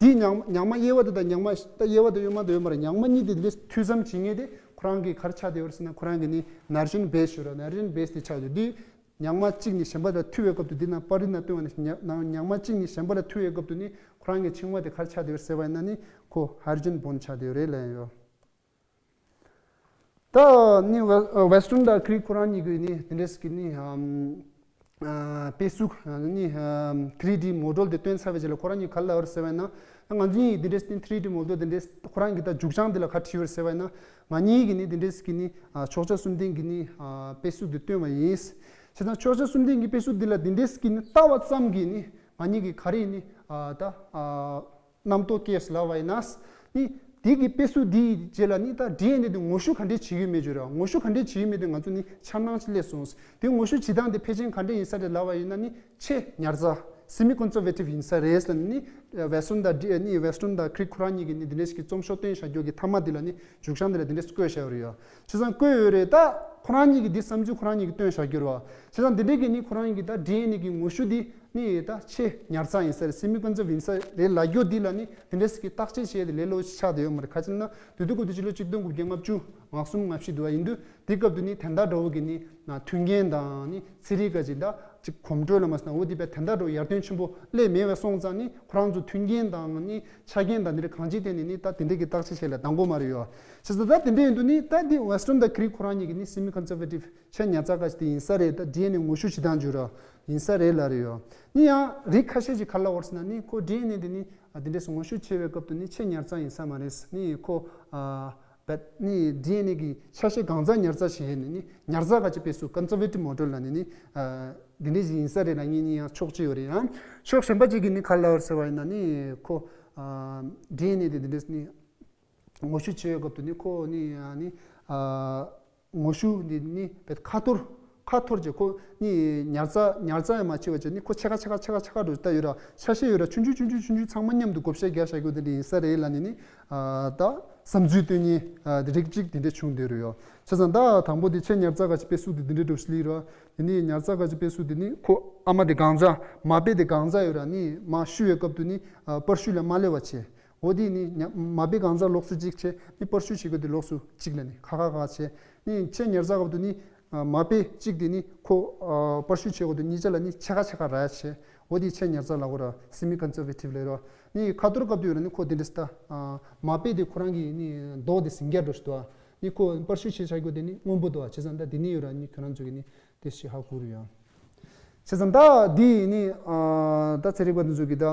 དེ་ཉག་མ་ཉག་མ་དབྱེ་བ་དེ་དང་ཉག་མ་ད་དབྱེ་བ་དེ་ཡོད་མ་དེ་ཡོད་མ་རེད། ཉག་མ་གཉིས་དེ་དེ་མཐུད་མཚམས་བྱེད་མཁན་དེ་ཁོ་རང་གི་ག་རེ་ཆགས་བསྡད་ཡོད་རེད་ཟེར་ན། ཁོ་རང་གི་ནི་ནའི་ཊྲོ་ཇེན་བེ་སི་ཡོད་ར། ནའི་ཊྲོ་ཇེན་བེ་སི་དེ་ཆགས་ཡོད་དེ། ཉག་མ་གཅིག་ནས་གཞན་པ་ལ་མཐུད་པའི་སྐབས་དུ་འདི་ན་པར་རིས་ན་སྟོན་པ་ནས་ཉག་ཉག་མ་གཅིག་ནས་གཞན་པ་ལ་མཐུད་པའི་སྐབས་དུ་ནི་ཁོ་རང་གི་འཆིང་བ་དེ་ག་རེ་ཆགས་བསྡད་ཡོད་ཟེར་བ་ཡིན་ན་ནི་ཁོ་ཧའི་ཌྲོ་ཇེན་བོན་ཆགས་བསྡད་ཡོད་རེད་ལབ་ཡོད། ད་ནི་ཝེ་ཨ་ཝེ་སི་ཊོན་དང་ཀི་རིག་ཁོ་རང་གཉིས་ཀྱིས་ནི་དེ་འདྲས་ཀྱི་ནི་ཨམ་ཨ་དཔེ་གཟུགས་ནི་ཨམ་ཐི་རི་ཌི་མོ་ཌེལ་དེ་སྟོན་ཚར་བའི་རྗེས་ལ་ཁོ་རང་གཉིས་ག་རེ་ལབ་ཡོད་ཟེར་བ་ཡིན་ན། ང་ཚོ་གཉིས་དེ་འདྲས་ནི་ཐི་རི་ཌི་མོ་ཌེལ་དེ་འདྲས་ཁོ་རང་གི་ད་མཇུག་བྱང་དེ་ལ་ག་རེ་བྲིས་ཡོད་ཟེར་བ་ཡིན་ན། ང་གཉིས་ཀྱིས་ནི་དེ་འདྲས་ཀྱི་ནི་ཨ་ཕྱོགས་ཆ་གསུམ་ལྡན་གྱི་ནི་ཨ་དཔེ་གཟུགས་དེ་སྟོན་པ་ཡིན། བྱས་ཙང་ཕྱོགས་ཆ་གསུམ་ལྡན་གྱི་དཔེ་གཟུགས་འདི་ལ་འདི་འདྲས་ཀྱི་ནི་ལྟ་བ་ཙམ་གྱིས་ནི་ང་གཉིས་ཀྱིས་ག་རེ་ནི་ཨ་ད་ཨ་རྣམ་རྟོག་སྐྱེས་ལབ་པ་ཡིན་ན། ནི་དེ་གི་དཔེ་གཟུགས་འདིའི་རྗེས་ལ་ནི་ད་ཌི་ཨེན་ཨེ་དེ་ངོ་བཤུ་ག་འདྲས་བྱེད་ཀྱི་མེད་བརྗོད་ར། ངོ་བཤུ་ག་འདྲས་བྱེད་ཀྱི་མེད་དེ་ང་ཚོ་ནི་འཆར་སྣང་ཅིག་སླེབས་སོང་། དེ་ངོ་བཤུ་བྱེད་སྟངས་དེ་ཕལ་ཆེར་ག་འདྲས་ཡིན་ས་རེད་ལབ་པ་ཡིན་ན་ནི་ཆེས་ཉར་ཚགས་སེ་མི་ཀོན་སར་ཝེ་ཊིབ་ཡིན་ས་རེད་ཟེར་ནི། ཝེ་སི་ཊོན་དང་ཌི་ནི་ཝེ་སི་ཊོན་དང་ཀི་རིག་ཁོ་རང་གཉིས་ཀྱིས་ནི་འདི་འདྲས་ཀྱི་རྩོམ་ཤོག་བཏོན་བཞག་རྒྱུ་གི་མཐའ་མ་འདི་ལ་ནི་མཇུག་བྱང་འདི་ལ་འདི་འདྲས་བཀོད་བཞག་ཡོད་རེད་ཡ། བྱས་ཙང་བཀོད་ཡོད་རེད། ད་ཁོ་རང་གཉིས་ཀྱིས་འདི་བསམ་ཚུལ་ཁོ་རང་གཉིས་ཀྱིས་བཏོན་བཞག་རྒྱུ་རེད་བ། བྱས་ཙང་འདི་འདྲས་ཀྱི་ནི་ཁོ་རང་གཉིས་ཀྱིས་ད་ཌི་ཨེན་ཨེ་གི་ངོ་བཤུ་འདི་ ནི་ད་ཆེས་ཉར་ཚགས་ཡིན་ས་རེད། སེ་མི་ཀོན་ཟརབ་ཡིན་ས་རེད་ལབ་རྒྱུ་འདི་ལ་ནི་དེ་འདྲས་ཀྱི་བརྟག་དཔྱད་བྱས་ཏེ་ལས་སླ་པོ་ཞིག་ཆགས་བསྡད་ཡོད་མ་རེད། ག་ཅི་ན་དུས་དུས་སྐབས་དུས་ཕྱི་ལོ་ཆིག་སྟོང་དགུ་བརྒྱ་ལྔ་བཅུ་ང་གསུམ་ང་བཞི་འདུག་བ། ཡིན་དུས་དེ་སྐབས་དུ་ནི་དེ་འདྲ་འདྲ་བོ་གི་ནི་མཐུན་རྐྱེན་དང་ནི་ཚན་རིག་ག་ཅིག་ད་ཅིག་གོམ་བགྲོད་ལ་མ་སོང་ན་འོ་དེ་བས་དེ་འདྲ་འདྲ་བོ་ཡར་ཐོན་ཆེན་པོ་སླེབས་མེད་པ་སོང་ཙང་ནི་ཁོ་རང་ཚོ་མཐུན་རྐྱེན་དང་ནི་ཆ་རྐྱེན་དང་འདི་འདྲ་གང་ཅིའི་ཐད་ནས་ནི་ད་དེ་འདྲས་ཀྱི་བརྟག་དཔྱད་བྱས་ལ་འདང་གོ་མ་རེད་ཡོད། བྱས་ཙང་ད་དེ་འདྲས་ཡིན་དུས་ནི་ད་འདི་ཝེ་སི་ཊོན་དང་ཁི་རིག་ཁོ་རང་གཉིས་ཀྱི་ནི་སེ་མི་ཀོན་ཟར་ཝེ་ཊིབ་ཆེས་ཉར་ཚགས་ག་ཅིག་དེ་ཡིན་ས་རེད། ད་ཌི་ཨེན་ཨེ་ངོ་བཤུ་བྱེད་སྟངས་བརྗོད་ར་ཡིན་ས་རེད་ལབ་རེད་ཡོད། ནི་ཡང་རིགས་ཁ་ཤས་ཀྱིས་ག་རེ་ལབ་ཡོད་ཟེར་ན་ནི་ཁོ་ཌི་ཨེན་ཨེ་དེ་ནི་ཨ་དེ་འདྲས་སུ་ངོ་བཤུ་བྱེད་པའི་སྐབས་དུ་ནི་ཆེས་ཉར་ཚགས་ཡིན་ས་མ་རེད། ནི་ཁོ་ཨ་བད་ནི་ཌི་ཨེན་ཨེ་གི་ཆ་ཤས་གང་ཙམ་ཉར་ཚགས་བྱེད་ནི་ནི་ཉར་ཚགས་ག་ཅིག་དཔེ་སུ་ཀོན་ཟར་ཝེ་ཊིབ་མོ་ཌེལ་ལ་ནི་ནི་ཨ་དེ་འདྲས་ཞིག་ཡིན་ས་རེད་ལབ་མཁན་ནི་ཡང་ཕྱོགས་གཅིག་ཡོད་རེད། ཡང་ཕྱོགས་གཞན་པ་ཅིག་གིས་ནི་ག་རེ་ལབ་ཡོད་ཟེར་བ་ཡིན་ན་ནི་ཁོ་ཨ་ཌི་ཨེན་ཨེ་དེ་དེ་འདྲས་ནི་ངོ་བཤུ་བྱེད་ཡོད་སྐབས་དུ་ནི་ཁོ་ནི་ཨ་ནི་ཨ་ངོ་བཤུ་འདི་ནི་བེད་ཁ་ཐོར་ཁ་ཐོར་གྱི་ཁོ་ནི་ཉར་ཚགས་ཉར་ཚགས་ཡང་མ་བྱས་པ་བྱས་ནི་ཁོ་ཕྱེད་ཀ་ཕྱེད་ཀ་ཕྱེད་ཀ་ཕྱེད་ཀ་འགྲོ་ད་ཡོད་ར། ཆ་ཤས་ཡོད་ར་ཆུང་ཆུང་ཆུང་ཆུང་ཆུང་ཆུང་ཚང་མ་མཉམ་དུ་བགོ་བཤའ་རྒྱག་བྱ་རྒྱུ་དེ་འདྲ་ཡིན་ས་རེད་ལབ་ནི་ནི་ཨ་ད་བསམ་ཚུལ་སྟོན་མཁན་ཨ་དེ་རིགས་གཅིག་དེ་འདྲ་བྱུང་བསྡད་རེད་ཡོད། བྱས་ཙང་ད་དང་པོ་དེ་ཆེས་ཉར་ཚགས་ག་ཅིག་དཔེ་སུ་དེ་དེ་འདྲ་འགྲོ་ཞིག་ལི་ར། དེ་ནི་ཉར་ཚགས་ག་ཅིག་དཔེ་སུ་དེ་ནི་ཁོ་ཨ་མ་དེ་གང་ཚ་མ་དཔེ་དེ་གང་ཚ་ཡོད་ར་ནི་མ་བཤུ་བའི་སྐབས་དུ་ནི་ཨ་པར་ཤུ་ལ་མ་སླེབས་པ་བྱས། འོ་དེ་ནི་ཉ་མ་དཔེ་གང་ཚ་ལོགས་སུ་གཅིག་བྱས་ནི་པར་ཤུ་བྱེད་དགོས་དེ་ལོགས་སུ་གཅིག་ལ་ནི་ཁ་ཁ་ཁ་བྱས། ནི་ཆེས་ཉར་ཚགས་སྐབས་དུ་ནི་ཨ་མ་དཔེ་གཅིག་དེ་ནི་ཁོ་ཨ་པར་ཤུ་བྱེད་དགོས་དེ་གཉིས་ཆ་ལ་ནི་ཕྱེད་ཀ་ཕྱེད་ཀ་ར་བྱས། འོ་དེ་ཆེས་ཉར་ཚགས་ལབ་དགོས་ར། སེ་མི་ཀོན་ཟར་ཝེ་ཊིབ་ལབ་ར། ནི་ཁ་ཐོར་སྐབས་དུ་ཡོད་ར་ནི་ཁོ་དེ་འདྲ་སི་ད་ཨ་མ་དཔེ་དེ་ཁོ་རང་གི་ནི་མདོག་དེ་ཟིང་རྒྱ་འགྲོ་ཞིག་འདུག་ཨ། ནི་ཁོ་པར་ཤུ་བྱེད་བྱ་རྒྱུ་དེ་ནི་སྔོན་པོ་འདུག་ཨ། བྱས་ཙང་ད་དེ་ནི་ཡོད་ར་ནི་ཁྱོད་རང་ཚོ་གི་ནི་དེ་ཞིག་ཧ་གོ་རེད་ཡ། བྱས་ཙང་ད་དེ་ནི་ཨ་ད་ཚན་རིག་པ་དེ་ཚོ་གི་ད།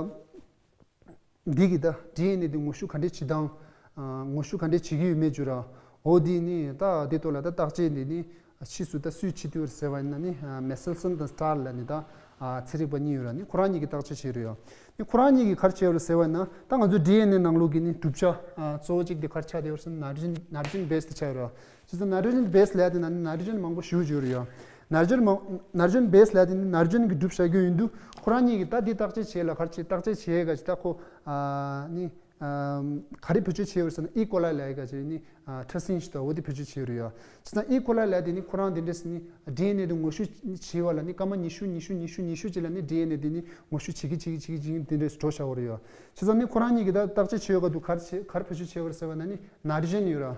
འདི་གི་ད་ཌི་ཨེན་ཨེ་དེ་ངོ་བཤུ་ག་འདྲས་བྱེད་སྟངས། ཨ་ངོ་བཤུ་ག་འདྲས་བྱེད་ཀྱི་ཡོད་མེད་བརྗོད་ར། འོ་འདི་ནི་ད་འདི་ཐོག་ལ་ད་བརྟག་དཔྱད་འདི་ནི་ཕྱིས་སུ་ད་སུས་བྱེད་ཐུབ་ཟེར་བ་ཡིན་ན་ནི་ཨ་མེ་སེལ་སོན་དང་སི་ཊར་ལ་ནི་ད་ཨ་ཚན་རིག་པ་གཉིས་ཡོད་ར། ནི་ཁོ་རང་གཉིས་ཀྱིས་བརྟག་དཔྱད་བྱས་རེད་ཡ། ནི་ཁོ་རང་གཉིས་ཀྱིས་ག་རེ་བྱས་ཡོད་རེད་ཟེར་བ་ཡིན་ན་ད་ང་ཚོ་ཌི་ཨེན་ཨེ་ནང་ལོགས་ཀྱི་ནི་གྲུབ་ཆ་ཨ་གཙོ་བོ་གཅིག་དེ་ག་རེ་ཆགས་བསྡད་ཡོད་རེད་ཟེར་ན་ནའི་ཊྲོ་ཇེན་ནའི་ཊྲོ་ཇེན་བེ་སི་དེ་ཆགས་ཡོད་ར། བྱས་ཙང་ནའི་ཊྲོ་ཇེན་བེ་སི་ལབ་ཡ་དེ་ན་ནི་ནའི་ཊྲོ་ཇེན་མང་པོ་ཞེ་པོ་ཅིག་ཡོད་རེད་ཡ། ནའི་ཊྲོ་ཇེན་མང་ནའི་ཊྲོ་ཇེན་བེ་སི་ལབ་ཡ་དེ་ནི་ནའི་ཊྲོ་ཇེན་གྱི་གྲུབ་བྱ་རྒྱུ་ཡིན་དུས་ཁོ་རང་གཉིས་ཀྱིས་ད་འདི་བརྟག་དཔྱད་བྱེད་ལ་ག་རེ་བྱེད་བརྟག་དཔྱད་བྱེད་ག་ཅིག་ད་ཁོ་ཨ་ནི་ཨམ་ག་རེ་བེད་སྤྱོད་བྱས་ཡོད་ཟེར་ན་ཨི་ཀོ་ལའི་ལབ་ཡ་ག་ཅིག་ནི་ཨ་ཁྲག་སྲིན་ཞིག་ད་འོ་དེ་བེད་སྤྱོད་བྱས་ཡོད་རེད་ཡ། བྱས་ཙང་ཨི་ཀོ་ལའི་ལབ་ཡ་དེ་ནི་ཁོ་རང་དེ་འདྲས་ནི་ཌི་ཨེན་ཨེ་དེ་ངོ་བཤུ་བྱེད་པ་ལ་ནི་སྐར་མ་ཉི་ཤུ་ཉི་ཤུ་ཉི་ཤུ་ཉི་ཤུ་ཅིག་ལ་ནི་ཌི་ཨེན་ཨེ་དེ་ནི་ངོ་བཤུ་བྱེད་ཀྱི་བྱེད་ཀྱི་བྱེད་ཀྱི་བྱེད་ཀྱི་དེ་འདྲས་འགྲོ་བཞག་ཡོད་རེད་ཡ། བྱས་ཙང་ནི་ཁོ་རང་གཉིས་ཀྱིས་ད་བརྟག་དཔྱད་བྱེད་ཡོད་ག་དུས་ག་རེ་བྱེད་ག་རེ་བེད་སྤྱོད་བྱས་ཡོད་རེད་ཟེར་བ་ན་ནི་ནའི་ཊྲོ་ཇེན་ཡོད་ར།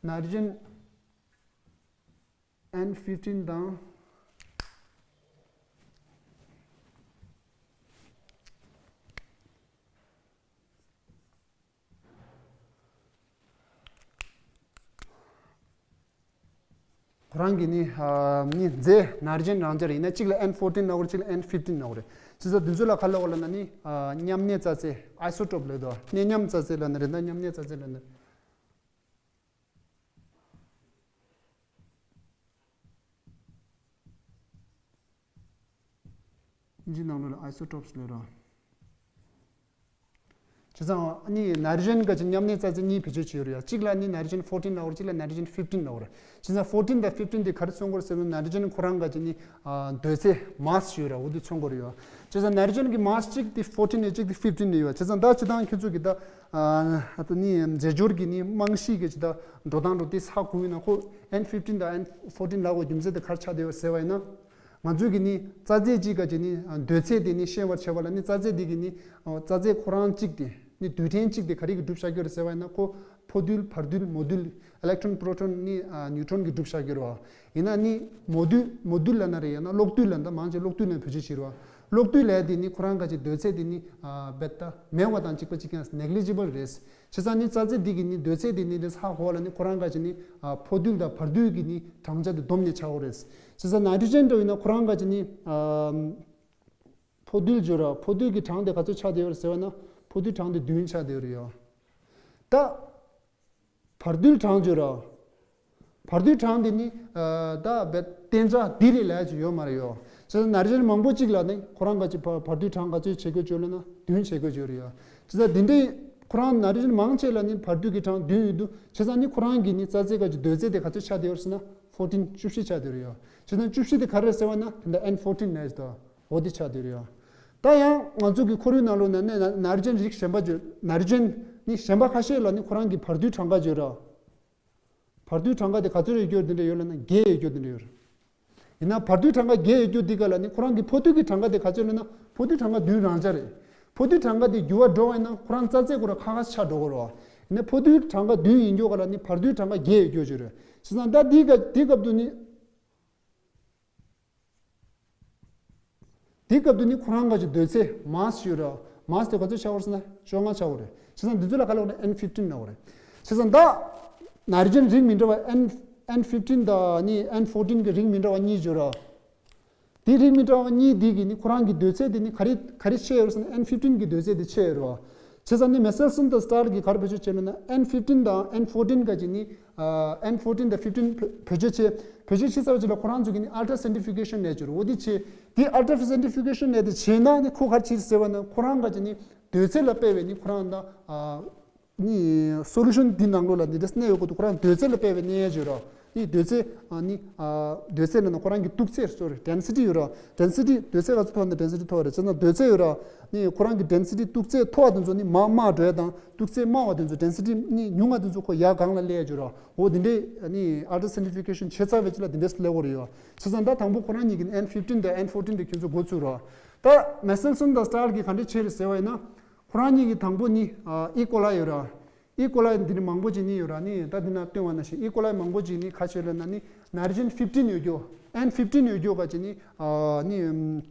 ནའི་ཊྲོ་ཇེན། ཨེན་ཕིབ་ཊིན་དང་། ཁོ་རང་གི་ནི་ཨ་ནི་རྫས་ནའི་ཊྲོ་ཇེན་རང་འཇགས་ཡིན་ན་གཅིག་ལ་ཨེན་ཕོར་ཊིན་ལབ་དགོས་རེད། གཅིག་ལ་ཨེན་ཕིབ་ཊིན་ལབ་དགོས་རེད། བྱས་ཙང་དེ་ཚོ་ལ་ག་རེ་ལབ་དགོས་ལབ་ན་ནི་ཨ་མཉམ་གནས་རྩ་རྫས་ཨའི་སོ་ཊོབ་ལབ་འདུག་གནས་མཉམ་རྩ་རྫས་ལབ་ན་རེད། ད་མཉམ་གནས་རྩ་རྫས་ལབ་ན། ཨིན་ཇི་ནང་ལོགས་ལ་ཨའི་སོ་ཊོབ་སི་ལབ་ར། བྱས་ཙང་ཨ་ནི་ནའི་ཊྲོ་ཇེན་ག་ཅིག་མཉམ་གནས་རྩ་རྫས་གཉིས་བེད་སྤྱོད་བྱས་ཡོད་རེད་ཡ། གཅིག་ལ་ནི་ནའི་ཊྲོ་ཇེན་ཕོར་ཊིན་ལབ་དགོས་རེད། གཅིག་ལ་ནའི་ཊྲོ་ཇེན་ཕིབ་ཊིན་ལབ་དགོས་རེད། བྱས་ཙང་ཕོར་ཊིན་དང་ཕིབ་ཊིན་དེ་ག་རེ་མཚོན་གྱི་རེད་ཟེར་ན་ནའི་ཊྲོ་ཇེན་ཁོ་རང་ག་ཅིག་ནི་ཨ་འདོད་ཚད་མཱ་སི་ཞིག་ཡོད་ར། འོ་དེ་མཚོན་གྱི་རེད་ཡ། བྱས་ཙང་ནའི་ཊྲོ་ཇེན་གྱི་མཱ་སི་གཅིག་དེ་ཕོར་ཊིན་ནས་གཅིག་དེ་ཕིབ་ཊིན་ནས་ཡོད། བྱས་ཙང་ད་སྤྱིར་བཏང་ཁྱེད་ཚོ་གི་ད་ཨ་ད་ནི་རྫས་སྦྱོར་གྱི་ནི་རྨང་གཞི་གི་ཅིག་ད་འགྲོ་སྟངས་འགྲོ་དེ་ཧ་གོ་ཡོད་ན་ཁོ་ཨེན་ཕིབ་ཊིན་དང་ཨེན་ཕོར་ཊིན་ལབ་དགོས་རྒྱུ་མཚན་དེ་ག་རེ་ཆགས་བསྡད་ཡོད་ཟེར་བ་ཡིན་ན། ང་ཚོས་ཀྱི་ནི་རྩ་རྫས་གཅིག་ག་ཅིག་ནི་འདོད་ཚད་དེ་ནི་ཤེས་པར་བྱེད་པ་ལ་ནི་རྩ་རྫས་དེ་གི་ནི་རྩ་རྫས་ཁོ་རང་གཅིག་དེ་ནི་རྡུལ་ཕྲན་གཅིག་དེ་ག་རེ་གི་གྲུབ་བཞག་གི་རེད་ཟེར་བ་ཡིན་ན་ཁོ་ཕོ་རྡུལ་བར་རྡུལ་མོ་རྡུལ་ཨི་ལེག་ཊོན་པྲོ་ཊོན་ནི་ནིའུ་ཊྲོན་གི་གྲུབ་བཞག་གི་རེད་བ། ཡིན་ན་ནི་མོ་རྡུལ་མོ་རྡུལ་ལབ་ན་རེད། ཡང་ན་གློག་རྡུལ་ལབ་ན་ད་མང་ཆེ་གློག་རྡུལ་ལབ་བེད་སྤྱོད་བྱེད་རེད་བ། གློག་རྡུལ་ལབ་དེ་ནི་ཁོ་རང་ག་ཅིག་འདོད་ཚད་དེ་ནི་རྦད་དེ་མེད་པ་དང་གཅིག་པ་གཅིག་རྐྱང་ནེག་ལི་ཇི་བལ་རེད། བྱས་ཙང་ནི་རྩ་རྫས་འདི་གི་ནི་འདོད་ཚད་དེ་ནི་རེས་ཧ་གོ་བ་ལ་ནི་ཁོ་རང་ག་ཅིག་ནི་ཨ་ཕོ་རྡུལ་དང་བར་རྡུལ་གྱི་ནི་གྲངས་ཆ་དེ་བསྡོམས་ནས་ཆགས་ཡོད་རེད། བྱས་ཙང་ནའི་ཊྲོ་ཇེན་འདྲ་བོ་ཡིན་ན་ཁོ་རང་ག་ཅིག་ནི་ཨ་ཕོ་རྡུལ་བརྗོད་ར། ཕོ་རྡུལ་གྱི་གྲངས་དེ་ག་ཚོད་ཆགས་བསྡད་ཡོད་རེད་ཟེར་བ་ན་ཕོ་རྡུལ་གྲངས་དེ་བདུན་ཆགས་བསྡད་ཡོད་རེད་ཡ། ད་བར་རྡུལ་གྲངས་བརྗོད་ར། བར་རྡུལ་གྲངས་དེ་ནི་ཨ་ད་བེད་གཏན་ཆགས་འདི་རེད་ལབ་ཡ་ཅིག་ཡོད་མ་རེད་ཡོ། བྱས་ཙང་ནའི་ཊྲོ་ཇེན་མང་པོ་གཅིག་ལ་ནི་ཁོ་རང་ག་ཅིག་བར་བར་རྡུལ་གྲངས་ག་ཚོད་བྱེད་དགོས་བརྗོད་ལབ་ན་བདུན་བྱེད་དགོས་བརྗོད་རེད་ཡོ། བྱས་ཙང་འདི་འདྲའི་ཁོ་རང་ནའི་ཊྲོ་ཇེན་མང་ཆེ་ལ་ནི་བར་རྡུལ་གྱི་གྲངས་བདུན་ཡོད་དུས་བྱས་ཙང་ནི་ཁོ་རང་གི་ནི་རྩ་རྫས་ག་ཅིག་འདོད་ཚད་དེ་ག་ཚོད་ཆགས་བསྡད་ཡོད་ཟེར་ན་ཕོར་ཊིན་བཅུ་བཞི་ཆགས་བསྡད་ཡོད་རེད་ཡོ། བྱས་ཙང་བཅུ་བཞི་དེ་ག་རེ་རེད་ཟེར་བ་ན་དེ་འདྲ་ཨེན་ཕོར་ཊིན་ནས་དོ། འོ་དེ་ཆགས་བསྡད་ཡོད་རེད་ཡོ། ད་ཡང་ང་ཚོ་གི་ཁོར་ཡུག་ནང་ལོགས་ན་ནི་ནའི་ཊྲོ་ཇེན་རིགས་གཞན་པ་བརྗོད། ནའི་ཊྲོ་ཇེན་ནི་གཞན་པ་ཁ་ཤས་ལ་ནི་ཁོ་རང་གི་བར་རྡུལ་གྲངས་ཀ་བརྗོད་ར། བར་རྡུལ་གྲངས་ཀ་དེ་ག་ཚོད་ཡོད་རྒྱུ་དེ་འདྲ་ཡོད་ལབ་ན་བརྒྱད་ཡོད་རྒྱུ་དེ་འདྲ་ཡོད་རེད། ཡིན་ན་བར་དོའི་གྲངས་ཀ་བརྒྱད་ཡོད་རྒྱུ་འདི་ག་ལ་ནི་ཁོ་རང་གི་ཕོ་དོན་གྱི་གྲངས་ཀ་དེ་ག་ཚོད་ལབ་ན་ཕོ་དོན་གྲངས་ཀ་བདུན་རང་འཇགས་རེད། ཕོ་དོན་གྲངས་ཀ་དེ་འགྱུར་བ་འགྲོ་བ་ཡིན་ན་ཁོ་རང་རྩ་ཚད་ཁོ་རང་ཁ་ཁ་ཆགས་འགྲོ་གི་རེད་བ། ཡིན་ན་ཕོ་དོན་གྲངས་ཀ་བདུན་ཡིན་རྒྱུ་ག་ལ་ནི་བར་དོའི་གྲངས་ཀ་བརྒྱད་ཡོད་རྒྱུ་ཅིག་རེད། བྱས་ཙང་ད་འདི་ག་འདི་སྐབས་དུ་ནི། དེའི་སྐབས་དུ་ནི་ཁོ་རང་ག་ཅིག་སྡོད་ཚད་མཱས་ཞུ་ར། མཱས་དེ་ག་ཚོད་ཆགས་པ་རེད་ཟེར་ན་བཅོ་ལྔ་ཆགས་པ་རེད། བྱས་ཙང་འདི་ཚོ་ལ་ག་ལབ་ན་ཨེན་ཕིབ་ཊིན་ལབ་པ་རེད། བྱས་ཙང་ད་ན་རི་ཇན་རིགས་མི་འདྲ་བ་ཨེན་ཨེན་ཕིབ་ཊིན་དང་ནི་ཨེན་ཕོར་ཊིན་གྱི་རིགས་མི་འདྲ་བ་གཉིས་ཞུ་ར། དེ་རིགས་མི་འདྲ་བ་གཉིས་དེ་གི་ནི་ཁོ་རང་གི་སྡོད་ཚད་དེ་ནི་ག་རེ་ག་རེ་ཆེ་ཡོད་རེད་ཟེར་ན་ཨེན་ཕིབ་ཊིན་གི་སྡོད་ཚད་དེ་ཆེ་ཡོད་རེད་བ། བྱས་ཙང་ནི་མེ་སེལ་སོན་དང་སི་ཊར་གྱིས་ག་རེ་བེད་སྤྱོད་བྱས་ན་ཨེན་ཕིབ་ཊིན་དང་ཨེན་ཕོར་ཊིན་ག་ཅིག་ནི་ཨེན་ཕོར་ཊིན་དང་ཕིབ་ཊིན་བེད་སྤྱོད་བྱས། བེད་སྤྱོད་བྱས་ཚར་བ་ཅིག་ལ་ཁོ་རང་ཚོ་གིས་ནི་ཨལ་ཊ་སེན་ཊི་ཕི་གེ་ཤན་ལས་སྦྱོར་འོ་དེ་བྱས། དེ་ཨལ་ཊ་སེན་ཊི་ཕི་གེ་ཤན་ལས་དེ་བྱས་ན་ནི་ཁོ་ག་རེ་བྱེད་ཟེར་བ་ན་ཁོ་རང་ག་ཅིག་ནི་སྡོད་ཚད་ལ་དཔག་པའི་ནི་ཁོ་རང་ད་ནི་སོ་ལུ་ཤན་འདི་ནང་ལོགས་ལ་འདི་འདྲས་གནས་ཡོད་དགོས་འདུག་ཁོ་རང་སྡོད་ཚད་ལ་དཔག་པའི་གནས་ཡས་སྦྱོར་ར། ནི་སྡོད་ཚད་ནི་སྡོད་ཚད་ལ་ནི་ཁོ་རང་གི་གཏུག་ཚད་སོ་རི་ཌེན་སི་ཊི་ཡོད་ར། ཌེན་སི་ཊི་སྡོད་ཚད་ག་ཚོད་མཐོ་བ་ན་ཌེན་སི་ཊི་མཐོ་བ་རེད། བྱས་ན་སྡོད་ཚད་ཡོད་ར། ནི་ཁོ་རང་གི་ཌེན་སི་ཊི་གཏུག་ཚད་མཐོ་བ་དེ་ཚོ་ནི་མར་དམའ་འགྲོ་ཡ་དང་གཏུག་ཚད་དམའ་བ་དེ་ཚོ་ཌེན་སི་ཊི་ནི་ཉུང་བ་དེ་ཚོ་ཁོ་ཡར་སྒང་ལ་སླེབས་ཡ་སྦྱོར་ར། འོ་འདི་འདྲས་ནི་ཨལ་ཊ་སེན་ཊི་ཕི་གེ་ཤན་བྱས་ཚར་བའི་རྗེས་ལ་འདི་འདྲས་སླེབས་དགོས་རེད་ཡོད། བྱས་ཙང་ད་དང་པོ་ཁོ་རང་གཉིས་ཀྱི་ཨེན་ཕིབ་ཊིན་དང་ཨེན་ཕོར་ཊིན་དེ་ཁྱོད་ཚོ་འགོ་ཚུགས་ར། ད་མེ་སེལ་སོན་དང་སི་ཊར་གྱིས་ག་འདྲས་བྱས་རེད་ཟེར་བ་ཡིན་ན། ཁོ་རང་གཉིས་ཀྱི་དང་པོ་ནི་ཨི་ཀོ་ལའི་ཡོད་ར། ཨི་ཀོ་ལའི་འདི་ནི་མང་པོ་ཅིག་ནི་ཡོད་ར། ནི་ད་འདི་ན་སྟོན་བ་ན་ཞིག་ཨི་ཀོ་ལའི་མང་པོ་ཅིག་ནི་ཁ་ཤས་ལ་ན་ནི་ན་རི་ཇན་ཕིབ་ཊིན་ཡོད་རྒྱུ། ཨེན་ཕིབ་ཊིན་ཡོད་རྒྱུ་ག་ཅིག་ནི་ནི་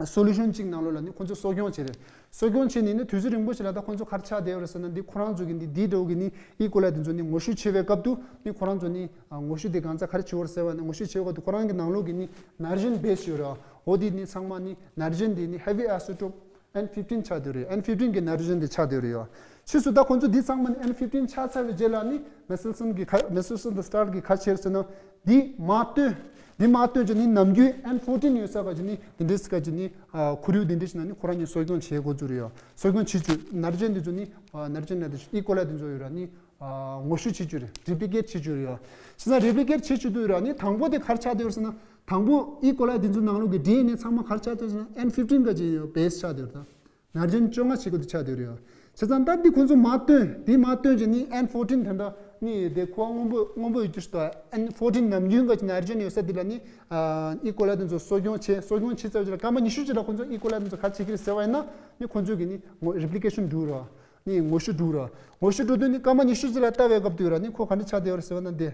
སོ་ལུ་ཤན་གཅིག་ནང་ལོགས་ལ་ནི་ཁོ་ཚོ་གསོ་སྐྱོང་བྱས་རེད། གསོ་སྐྱོང་བྱས་ནས་ནི་དུས་ཚོད་རིང་པོ་ཞིག་ལ་ད་ཁོ་ཚོ་ག་རེ་ཆགས་བསྡད་ཡོད་རེད་ཟེར་ན་འདི་ཁོ་རང་ཚོ་གི་འདི་འདི་འདྲ་བོ་གི་ནི་ཨི་ཀོ་ལའི་དེ་ཚོ་ནི་ངོ་བཤུ་བྱེད་པའི་སྐབས་དུ་ནི་ཁོ་རང་ཚོ་ནི་ངོ་བཤུ་དེ་གང་ཚ་ག་རེ་བྱེད་ཡོད་རེད་ཟེར་བ་ནི་ངོ་བཤུ་བྱེད་པའི་སྐབས་དུ་ཁོ་རང་གི་ནང་ལོགས་གི་ནི་ན་རི་ཇན་བེ་སི་ཡོད་ར། འོ་དེ་ནི་ཚང་མ་ནི་ན་རི་ཇན་དེ་ནི་ཧེ་བི་ཨའི་སོ་ཊོབ་ཨེན་ཕིབ་ཊིན་ཆགས་བསྡད་རེད། ཨེན་ཕིབ་ཊིན་གྱི་ན་རི་ཇན་དེ་ཆགས་བསྡད་རེད་ཡོད། ཕྱིས་སུ་ད་ཁོང་ཚོ་འདི་ཚང་མ་ནི་ཨེན་ཕིབ་ཊིན་ཆགས་ཚར་བའི་རྗེས་ལ་ནི་མེ་སེལ་སོན་གྱི་ཁ་མེ་སེལ་སོན་དང་སི་ཊར་གྱི་ཁ་ཕྱེར་ཟེར་ན་འདི་མ་བཏོན། འདི་མ་བཏོན་ཅིག་ནི་ནམ་རྒྱུན་ཨེན་ཕོར་ཊིན་ཡོད་ས་ག་ཅིག་ནི་འདི་འདྲས་ག་ཅིག་ནི་ཁོར་ཡུག་འདི་འདྲས་ཞིག་ན་ནི་ཁོ་རང་ཉིད་གསོ་སྐྱོང་བྱེད་དགོས་ཚུལ་རེད་ཡོད། གསོ་སྐྱོང་བྱེད་བཅུག་ན་རི་ཅན་འདི་ཚོ་ནི་ན་རི་ཅན་ལ་འདི་ཨི་ཀོ་ལའི་འདི་ཚོ་ཡོད་ར་ནི་ངོ་བཤུ་བྱེད་བཅུག་རེད། རེ་པི་ལི་ཀེཊ་བྱེད་བཅུག་རེད་ཡོད། བྱས་ཙང་རེ་པི་ལི་ཀེཊ་བྱེད་བཅུག་དུས་ར་ནི་དང་པོ་དེ་ག་རེ་ཆགས་བསྡད་ཡོད་ཟེར་ན། དང་པོ་ཨི་ཀོ་ལའི་འདི་ཚོའི་ནང་ལོགས་ཀྱི་ཌི་ཨེན་ཨེ་ཚང་མ་ག་རེ་ཆགས་བསྡད་ཡོད་ཟེར་ན་ཨེན་ཕིབ་ཊིན་ག་ཅིག་ཡོད་བེ་སི་ཆགས་བསྡད་ཡོད་ད། ན་རི་ཅན་བཅོ་ལྔ་བྱེད་དགོས་དུ་ཆགས་བསྡད་ཡོད་རེད་ཡོད། བྱས་ཙང་ད་འདི་ཁོང་ཚོ་མ་བཏོན། འདི་མ་བཏོན་ཅིག་ནི་ཨེན་ཕོར་ཊིན་དེ་འདྲ་ནི་དེ་ཁོ་སྔོན་པོ་སྔོན་པོ་ཡོད་རྒྱུ་ཞིག་ད་ཨེན་ཕོར་ཊིན་ནམ་རྒྱུན་ག་ཅིག་ན་རི་ཅན་ཡོད་ས་འདི་ལ་ནི་ཨི་ཀོ་ལའི་འདི་ཚོ་གསོ་སྐྱོང་བྱས། གསོ་སྐྱོང་བྱས་ཚར་རྗེས་ལ་སྐར་མ་ཉི་ཤུ་ཅིག་ལ་ཁོང་ཚོ་ཨི་ཀོ་ལའི་འདི་ཚོ་ག་རེ་བྱེད་ཀྱི་རེད་ཟེར་བ་ཡིན་ན་ནི་ཁོང་ཚོ་གི་ནི་རེ་པི་ལི་ཀེ་ཤན་འགྲོ་ར། ནི་ངོ་བཤུ་འགྲོ་ར། ངོ་བཤུ་འགྲོ་དུས་ནི་སྐར་མ་ཉི་ཤུ་ཅིག་ལ་ལྟ་བའི་སྐབས་དུ་ཡོད་ར་ནི་ཁོ་ག་འདྲ་ཆགས་བསྡད་ཡོད་རེད་ཟེར་བ་ན་འདི།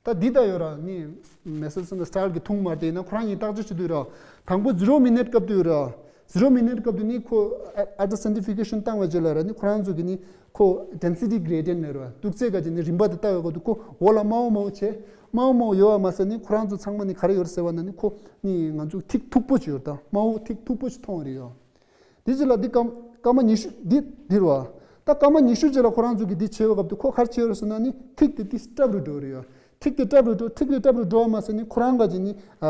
ད་འདི་ལྟ་ཡོད་ར་ནི་མེ་སེལ་སོན་དང་སི་ཊར་གྱི་ཐུང་མ་དེ་ཡིན་ན་ཁོ་རང་གཉིས་བརྟག་དཔྱད་བྱེད་དུས་ར། དང་པོ་ཟི་རོ་མི་ནཊ་སྐབས་དུ་ཡོད་ར། ཟི་རོ་མི་ནཊ་སྐབས་དུ་ནི་ཁོ་ཨལ་ཊ་སེན་ཊི་ཕི་གེ་ཤན་བཏང་བའི་རྗེས་ལ་ར་ནི་ཁོ་རང་ཚོ་གི་ནི་ཁོ་ཌེན་སི་ཊི་གྷེ་རེ་ཌི་ཡན་ཊི་ལབ་ར་གཏུག་ཚད་ག་ཅིག་ནི་རིམ་པ་དེ་ལྟ་བའི་སྐབས་དུ་ཁོ་འོག་ལ་དམའ་བོ་དམའ་བོ་བྱས། དམའ་བོ་དམའ་བོ་ཡོད་པ་མ་ཟད་ནི་ཁོ་རང་ཚོ་ཚང་མ་ནི་ག་རེ་ཡོད་རེད་ཟེར་བ་ན་ནི་ཁོ་ནི་ང་ཚོ་ཐིག་མཐུག་པོ་ཅིག་ཡོད་ར། ད་དམའ་བོ་ཐིག་མཐུག་པོ་ཅིག་མཐོང་བ་རེད་ཡོད། འདི་ཅི་ལ་འདི་སྐར་སྐར་མ་ཉི་ཤུ་འདི་འདིར་བ། ད་སྐར་མ་ཉི་ཤུ་ཅིག་ལ་ཁོ་རང་ཚོ་གི་འདི་བྱས་པའི་སྐབས་དུ་ཁོ་ག་རེ་བྱས་ཡོད་རེད་ཟེར་ན་ནི་ཐིག་དེ་ཏིས་ཊབ་རུ་འགྲོ་རེད་ཡོད། ཐིག་དེ་ཊབ་རུ་འགྲོ། ཐིག་དེ་ཊབ་རུ་འགྲོ་བ་མ་ཟད་ནི་ཁོ་རང་ག་ཅིག་ནི་ཨ་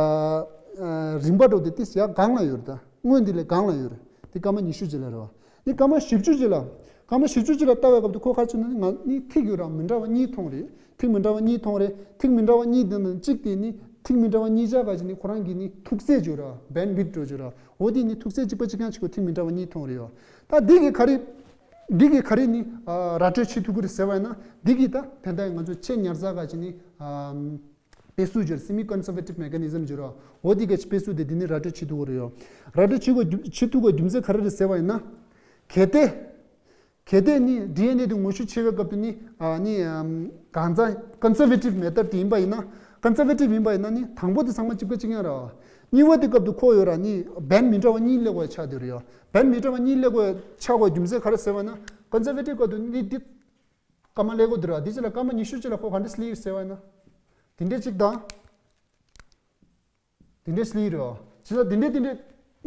ཨ་རིམ་པ་འགྲོ་དེ་ཏིས་ཡ་སྒང་ལ་ཡོད་རེད། ད་སྔོན་འདི་ལས་སྒང་ལ་ཡོད་རེད། འདི་སྐར་མ་ཉི་ཤུ་ཅིག་ལ་རེད་བ། ནི་སྐར་མ་བཞི་བཅུ་ཅིག་ལ། སྐར་མ་བཞི་བཅུ་ཅིག་ལ་ལྟ་བའི་སྐབས་དུ་ཁོ་ག་རེ་བྱས་ན་ནི་ང་ནི་ཐིག་ཡོད་ར་མི་འདྲ་བ་གཉིས་མཐོང་རེད། ཐིག་མི་འདྲ་བ་གཉིས་མཐོང་རེད། ཐིག་མི་འདྲ་བ་གཉིས་དེ་ནི་གཅིག་དེ་ནི་ཐིག་མི་འདྲ་བ་གཉིས་ཆ་ག་ཅིག་ནི་ཁོ་རང་གི་ནི་མཐུག་ཚད་ཅིག་ཡོད་ར་བེན་ཌི་ཝིད་ཊི་འགྲོ་ཅིག་ར། འོ་དེ་ནི་མཐུག་ཚད་གཅིག་པ་གཅིག་རྐྱང་གཅིག་གོ་ཐིག་མི་འདྲ་བ་གཉིས་མཐོང་རེད་ཡོད། ད་འདི་གི་ག་རེ། འདི་གི་ག་རེ་ནི་ཨ་ར་སྤྲོད་བྱེད་ཐུབ་ཀྱི་རེད་ཟེར་བ་ཡིན་ན་འདི་གི་ད་དེ་འདྲ་ང་ཚོ་ཆེས་ཉར་ཚགས་ག་ཅིག་ནི་ཨ་དཔེ་སུ་སྦྱོར་སེ་མི་ཀོན་སར་ཝེ་ཊིབ་མེ་ཀ་ནི་ཛམ་སྦྱོར་ར། འོ་འདི་ག་ཅིག་དཔེ་སུ་དེ་འདི་ནི་ར་སྤྲོད་བྱེད་ཐུབ་ཀྱི་རེད་ཡོད། ར་སྤྲོད་བྱེད་དགོས་རྒྱུ་བྱེད་ཐུབ་དགོས་རྒྱུ་མཚན་ག་རེ་རེད་ཟེར་བ་ཡིན་ན། གལ་ཏེ། གལ་ཏེ་ནི་ཌི་ཨེན་ཨེ་དེ་ངོ་བཤུ་བྱེད་པའི་སྐབས་དུ་ནི་ཨ་ནི་ཨམ་གང་ཚ་ཀོན་སར་ཝེ་ཊིབ་མེ་ཐོཌ་དེ་ཡིན་པ་ཡིན་ན། ཀོན་སར་ཝེ་ཊིབ་ཡིན་པ་ཡིན་ན་ནི་དང་པོ་དེ་ཚང་མ་གཅིག་པ་གཅིག་རྐྱང་རེད་བ། གཉིས་པ་དེ་སྐབས་དུ་ཁོ་ཡོད་ར་ནི་བེན་ཌི་མི་འདྲ་བ་གཉིས་སླེབས་དགོས་ཆགས་བསྡད་རེད་ཡོད། བེན་ཌི་མི་འདྲ་བ་གཉིས་སླེབས་དགོས་ཆགས་དགོས་རྒྱུ་མཚན་ག་རེ་ཟེར་བ་ན་ཀོན་སར་ཝེ་ཊིབ་སྐབས་དུ་ནི་འདི་སྐར་མ་སླེབས་དགོས་འདུག་ར། འདི་ཅི་ལ་སྐར་མ་ཉི་ཤུ་ཅིག་ལ་ཁོ་ག་འདྲ་སླེབས་ཟེར་བ་ཡིན་ན། དེ་འདྲས་གཅིག་དང་། དེ་འདྲས་སླེབས་རེད་བ། བྱས་ཙང་དེ་འདྲས་དེ་འདྲས་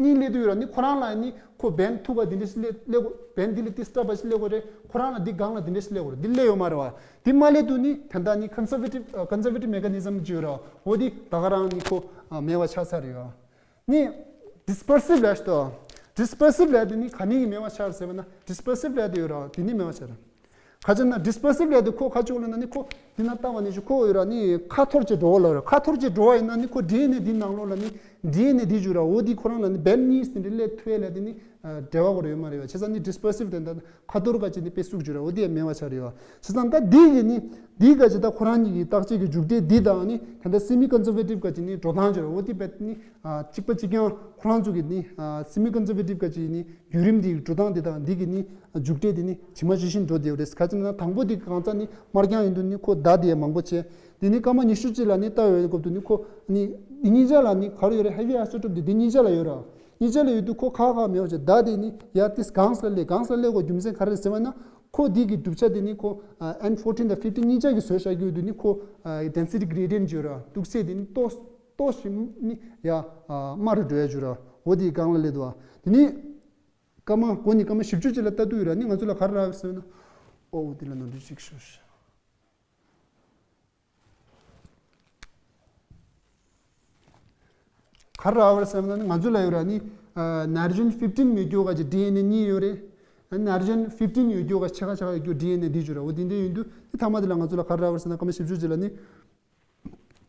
གཉིས་སླེབས་དུས་ར་ནི་ཁོ་རང་ལ་ནི་ཁོ་བེན་མཐུག་པ་དེ་འདྲས་སླེབས་སླེབས་དགོས། བེན་འདི་ལ་ཏིས་ཊབ་པ་ཞིག་སླེབས་དགོས་རེད། ཁོ་རང་ལ་འདི་སྒང་ལ་དེ་འདྲས་སླེབས་དགོས་རེད། འདི་སླེབས་ཡོད་མ་རེད་བ། འདི་མ་སླེབས་དུས་ནི་དེ་འདྲ་ནི་ཀོན་སར་ཝེ་ཊིབ་ཀོན་སར་ཝེ་ཊིབ་མེ་ཀ་ནི་ཛམ་ཅིག་ཡོད་ར། འོ་འདི་ད་ག་རང་ནི་ཁོ་མེད་པ་ཆགས་ཚར་རེད་བ། ནི་ཌིས་པར་སིབ་ལས་ཤིག་ཏོ། ཌིས་པར་སིབ་ལས་དེ་ནི་ག་ནི་གི་མེད་པ་ཆགས་རེད་ཟེར་བ་ན་ཌིས་པར་སིབ་ལས་དེ་ཡོད་ར། དེ་ནི་མེད་པ་ཆགས་རེད། ག་ཅི་ན་ཌིས་པར་སིབ་ལས་དེ་ཁོ་ག་ཅི་ལབ་ན་ནི་ཁོ་འདི་ན་ལྟ་བ་ནི་ཞིག་ཁོ་ཡོད་ར་ནི་ཁ་འཐོར་ཅིག་འགྲོ་བ་ལ་ར། ཁ་འཐོར་ཅིག་འགྲོ་བ་ཡིན་ན་ནི་ཁོ་ཌི་ཨེན་ཨེ་འདི་ནང་ལོགས་ལ་ནི་ཌི་ཨེན་ཨེ་འདི་བཅུག་ར། འོ་འདི་ཁོ་རང་ལ་ནི་བེན་གཉིས་དེ་འདྲ་སླེབས་ཐུབ་ཡ་ལ་དེ་ནི་ འབྲེལ་བ་ཁོ་ར་ཡོད་མ་རེད་བ། བྱས་ཙང་ནི་dispersive དེ་འདྲ་ཁ་ཐོར་ག་ཅིག་ནི་དཔེ་སུག་འགྱུར་ར། འོ་དེ་ཡང་མེད་པ་ཆགས་རེད་བ། བྱས་ཙང་ད་འདི་གི་ནི་འདི་ག་ཅིག་ད་ཁོ་རང་གཉིས་ཀྱི་བརྟག་དཔྱད་ཀྱི་མཇུག་འབྲས་འདི་དང་ནི་ད་ལྟ་semi conservative ག་ཅིག་ནི་འགྲོ་སྟངས་འགྱུར་ར། འོ་དེ་དཔེ་ནི་གཅིག་པ་གཅིག་རྐྱང་ཁོ་རང་ཚོ་གི་ནི་semi conservative ག་ཅིག་ནི་བརྒྱུད་རིམ་འདི་འགྲོ་སྟངས་འདི་དང་འདི་གི་ནི་མཇུག་འབྲས་འདི་ནི་ཇི་མ་ཇི་བཞིན་འགྲོ་བསྡད་ཡོད་རེད། ག་ཅི་ན་དང་པོ་འདི་གང་ཙམ་ནི་དམར་རྐྱང་ཡིན་དུས་ནི་ཁོ་ཟླ་དེ་མང་པོ་བྱས། འདི་ནི་སྐར་མ་ཉི་ཤུ་གཅིག་ལ་ནི་ལྟ་ཡོད་སྐབས་དུ་ནི་ཁོ་ནི་འདི་གཉིས་ཆ་ལ་ནི་ག་རེ་ཡོད་རེད། heavy isotope འདི་འདི་གཉིས་ཆ་ལ་ཡོད་ར། གཉིས་ཆ་ལ་ཡོད་དུས་ཁོ་ཁ་ཁ་མེད་པ་བྱས་ཟླ་དེ་ནི་ཡར་ཏིས་གངས་ལ་སླེབས། གངས་ལ་སླེབས་དགོས་རྒྱུ་མཚན་ག་རེ་རེད་ཟེར་བ་ན་ཁོ་འདི་གི་གྲུབ་ཆ་དེ་ནི་ཁོ་ཨ་N fourteen དང་fifteen གཉིས་ཆ་གི་བཟོས་བཞག་གི་ཡོད་དུས་ནི་ཁོ་ཨ་density gradient ཡོད་ར། དུག་རྫས་དེ་ནི་ཏོག་ཏོག་ཞིག་ནི་ཡ་ཨ་དམའ་རུ་འགྲོ་ཡ་ཡོད་ར། འོ་དེ་གངས་ལ་སླེབས་འདུག་བ། དེ་ནི་སྐར་མ་འགོ་ནས་སྐར་མ་བཞི་བཅུ་ཅིག་ལ་ལྟ་དུས་ར་ནི་ང་ཚོ་ལ་ག་རེ་རག་ཟེར་ན། ཨོ་དེ་ལ་ནོར་འཁྲུལ་ཅིག་ཤོར། ག་རེ་རག་པ་རེད་ཟེར་ན་ནི་ང་ཚོ་ལ་ཡོད་ར་ནི་ཨ་ན་རྒྱུན་fifteen མེད་རྒྱུ་ག་ཅིག་ཌི་ཨེན་ཨེ་གཉིས་ཡོད་རེད། ཨ་ན་རྒྱུན་fifteen ཡོད་རྒྱུ་ག་ཕྱེད་ཀ་ཕྱེད་ཀ་ཡོད་རྒྱུ་ཌི་ཨེན་ཨེ་འདི་བྱོས་ར། འོ་དེ་འདྲ་ཡིན་དུས་དེ་ཐ་མ་དེ་ལ་ང་ཚོ་ལ་ག་རེ་རག་པ་རེད་ཟེར་ན་སྐར་མ་བཞི་བཅུ་ཅིག་ལ་ནི་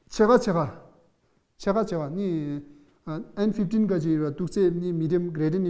ཕྱེད་ཀ་ཕྱེད་ཀ་ཕྱེད་ཀ་ཕྱེད་ཀ་ནི་ཨ་N fifteen ག་ཅིག་ཡོད་ར། དུག་རྫས་ནི་medium gradient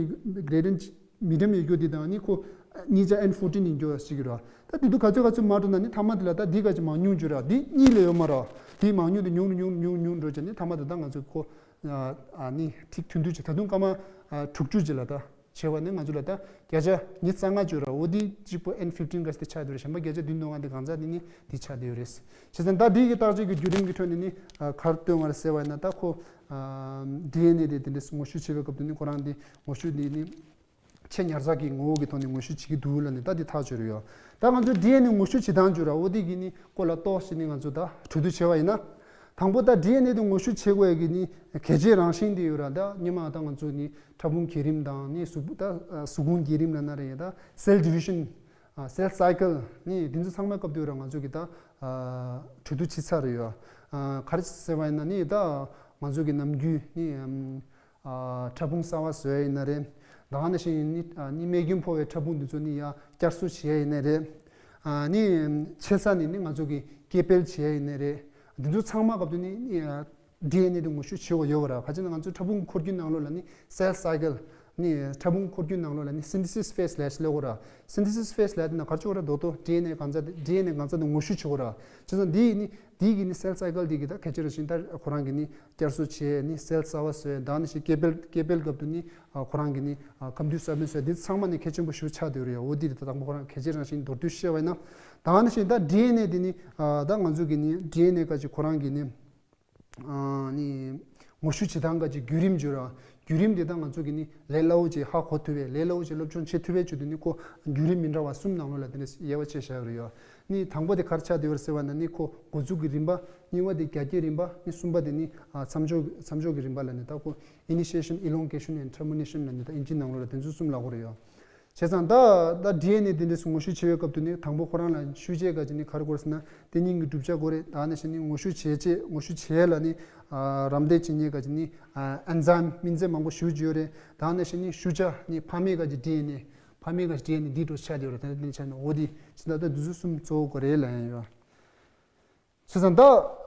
gradient medium ཡོད་རྒྱུ་དེ་དང་ནི་ཁོ་གཉིས་ཆ་N fourteen ཡིན་རྒྱུ་ཞིག་ཡོད་ར། ད་དེ་དུས་ག་ཚོད་ག་ཚོད་མར་འགྲོ་ན་ནི་ཐ་མ་དེ་ལ་ད་འདི་ག་ཅིག་མང་ཉུང་འགྱུར་ར། འདི་གཉིས་ལས་ཡོད་མ་ར། འདི་མང་ཉུང་དུ་ཉུང་རུ་ཉུང་རུ་ཉུང་རུ་ཉུང་རུ་འགྲོ་བྱས་ནི་ཐ་མ་དེ་ད་ང་ཚོས་ཁོ་ཨ་ནི་ཐིག་ཐུང་ཐུང་ཅིག་ད་དུང་སྐར་མ་ཨ་དྲུག་ཅུ་ཅིག་ལ་ད་བྱས་པ་ནི་ང་ཚོ་ལ་ད་བརྒྱ་ཆ་ཉི་ཤུ་རྩ་ལྔ་འགྱུར་ར། འོ་འདི་གཅིག་པོ་N fifteen ག་ཅིག་དེ་ཆགས་བསྡད་རེད། གཞན་པ་བརྒྱ་ཆ་བདུན་དོན་ལྔ་དེ་གང་ཚ་དེ་ནི་དེ་ཆགས་བསྡད་ཡོད་རེད། བྱས་ཙང་ད་འདི་གི་བརྟག་དཔྱད་ཀྱི་བརྒྱུད་རིམ་གྱི་ཁྲོད་ནས་ནི་ཨ་ག་རེ་སྟོན་པ་རེད་ཟེར་བ་ཡིན་ན་ད་ཁོ་ཨ་ཌི་ཨེན་ཨེ་དེ་དེ་འདྲས་ངོ་བཤུ་བྱེད་པའི་སྐབས་དུ་ནི་ཁོ་རང་དེ་ངོ་བཤུ་དེ་ནི་ཆེས་ཉར་ཚགས་ཀྱི་ངོ་བོ་གི་ཐོག་ནས་ངོ་བཤུ་བྱེད་ཀྱི་འདུག་ལབ་ནས་ད་འདི་ཐག་ཆོད་རེད་ཡོད། ད་ང་ཚོས་ཌི་ཨེན་ཨེ་ངོ་བཤུ་བྱེད་སྟངས་བརྗོད་ར། འོ་དེ་གི་ནི་སྐོར་ལ་ཏོག་ཙམ་ནི་ང་ཚོ་ད་གྲོས་བསྡུར་བྱས་པ་ཡིན་ན། དང་པོ་ད་ཌི་ཨེན་ཨེ་དེ་ངོ་བཤུ་བྱེད་དགོས་ཡ་གི་ནི་གལ་ཆེའི་རང་བཞིན་དེ་ཡོད་ར། ད་སྔོན་མ་ད་ང་ཚོ་ནི་ཕྲ་ཕུང་བརྒྱུད་རིམ་དང་ནི་གཟུགས་ད་གཟུགས་ཕུང་བརྒྱུད་རིམ་ལབ་ན་རེད། ད་cell division cell cycle ནི་དེ་ཚོ་ཚང་མའི་སྐབས་དུ་ཡོད་ར། ང་ཚོ་གི་ད་གྲོས་བསྡུར་བྱེད་ཚར་རེད་ཡོད། ག་རེ་ཟེར་བ་ཡིན་ན་ནི་ད་ང་ཚོ་གི་ནམ་རྒྱུན་ནི་ཨ་ཕྲ་ཕུང་གསར་བ་བཟོ་ཡ་ཡིན་ན་རེད། ད་ག་ནང་བཞིན་ནི་ཨ་ནི་རྨས་སྐྱོན་ཕོག་པའི་ཕྲ་ཕུང་འདི་ཚོ་ནི་ཡ་བསྐྱར་གསོ་བྱེད་ཡ་ཡིན་ན་རེད། ཨ་ནི་ཆེ་ས་ནས་ནི་ང་ཚོ་གི་སྐྱེ་འཕེལ་བྱེད་ཡ་ཡིན་ན་རེད། འདི་ཚོ་ཚང་མ་སྐབས་དུ་ནི་ཨ་ཌི་ཨེན་ཨེ་དེ་ངོ་བཤུ་བྱེད་དགོས་ཡོད་པ་ར། ག་ཅི་ན་ང་ཚོའི་ཕྲ་ཕུང་འཁོར་རྒྱུན་ནང་ལོགས་ལ་ནི་cell cycle ནི་ཕྲ་ཕུང་འཁོར་རྒྱུན་ནང་ལོགས་ལ་ནི་synthesis phase ལབ་ཡ་ཞིག་སླེབས་ཡོད་ར། synthesis phase ལབ་ཡ་དེ་ན་ག་རེ་བྱེད་དགོས་ར། རྡོག་རྡོག་ཌི་ཨེན་ཨེ་གང་ཚ་ཌི་ཨེན་ཨེ་གང་ཚ་དེ་ངོ་བཤུ་བྱེད་དགོས་ར། བྱས་ཙང་འདི་ནི་འདི་གི་ནི་cell cycle འདི་གི་ད་གལ་ཆེ་རུ་ཕྱིན། ད་ཁོ་རང་གི་ནི་བསྐྱར་གསོ་བྱས་ནི་cell གསར་བ་བཟོས། ད་ནི་ཞིག་སྐྱེ་འཕེལ་སྐྱེ་འཕེལ་སྐབས་དུ་ནི་ཨ་ཁོ་རང་གི་ནི་ཨ་ཁམས་འདུས་ས་བོན་བཟོས། འདི་ཚང་མ་ནི་གལ་ཆེན་པོ་ཞེ་པོ་ཆགས་བསྡད་རེད། འོ་འདི་རེད། ད་དང་པོ་ཁོ་རང་གལ་ཆེ་རང་བཞིན་མདོར་བསྡུས་བཤད་པ་ཡིན་ན། ད་ནི་ཞིག་ད་ཌི་ཨེན་ཨེ་འདི་ནི་ཨ་ད་ང་ཚོ་གི་ནི་ཌི་ཨེན་ཨེ་ག་ཅིག་ཁོ་རང་གི་ནི་ཨ་ནི་ངོ་བཤུ་བྱེད་སྟངས་ག་ཅིག་བརྒྱུད་རིམ་བརྗོད་ར། བརྒྱུད་རིམ་འདི་ད་ང་ཚོ་གི་ནི་ལས་སླ་བོ་ཅིག་ཧ་གོ་ཐུབ་པས། ལས་སླ་བོ་ཅིག་སློབ་སྦྱོང་བྱེད་ཐུབ་པའི་ཆེད་དུ་ནི་ཁོ་བརྒྱུད་རིམ་མི་འདྲ་བ་གསུམ་ནང་ལོགས་ལ་དེ་འདྲ་དབྱེ་བ་ཕྱེ་བཞག་ཡོད་རེད་ཡ། ནི་དང་པོ་དེ་ག་རེ་ཆགས་བསྡད་ཡོད་རེད་ཟེར་བ་ན་ནི་ཁོ་འགོ་འཛུགས་ཀྱི་རིམ་པ། གཉིས་པ་དེ་རྒྱ་སྐྱེད་རིམ་པ། ནི་གསུམ་པ་དེ་ནི་ཨ་མཚམས་འཇོག་མཚམས་འཇོག་གི་རིམ་པ་ལབ་ནི་ད་ཁོ་initiation, elongation and termination ལབ་ནི་ད་ཨིན་ཇིའི་ནང་ལོགས་ལ་དེ་ཚོ་གསུམ་ལབ་ཀྱི་ཡོད་རེད་ཡ། བྱས་ཙང་ད་ད་ཌི་ཨེན་ཨེ་དེ་འདྲས་སུ་ངོ་བཤུ་བྱེད་པའི་སྐབས་དུ་ནི་དང་པོ་ཁོ་རང་ལ་ཤུགས་རྐྱེན་ག་ཅིག་ནི་ག་རེ་དགོས་ཟེར་ན་དེ་གཉིས་ཀྱི་གྲུབ་ཆ་དགོས་རེད། ད་ནང་བཞིན་ནི་ངོ་བཤུ་བྱེད་ཆེད་ངོ་བཤུ་བྱེད་ལ་ནི་ཨ་རམ་འདེགས་བྱེད་མཁན་ག་ཅིག་ནི་ཨ་enzyme སྨན་རྫས་མང་པོ་ཞེ་པོ་ཅིག་ཡོད་རེད། ད་ནང་བཞིན་ནི་ཤུགས་རྐྱེན་ནི་ཕ་མེས་ག་ཅིག་ཌི་ཨེན་ཨེ་ཕ་མེས་ག་ཅིག་ཌི་ཨེན་ཨེ་འདི་འདྲ་ཆགས་བསྡད་ཡོད་རེད། དེ་འདྲ་དེ་འདྲ་ཆགས་ནས་འོ་དེ་ཅི་ད་ད་འདི་ཚོ་གསུམ་གཙོ་བོ་དགོས་རེད་ལབ་ཡ་ཡོད། བྱས་ཙང་ད་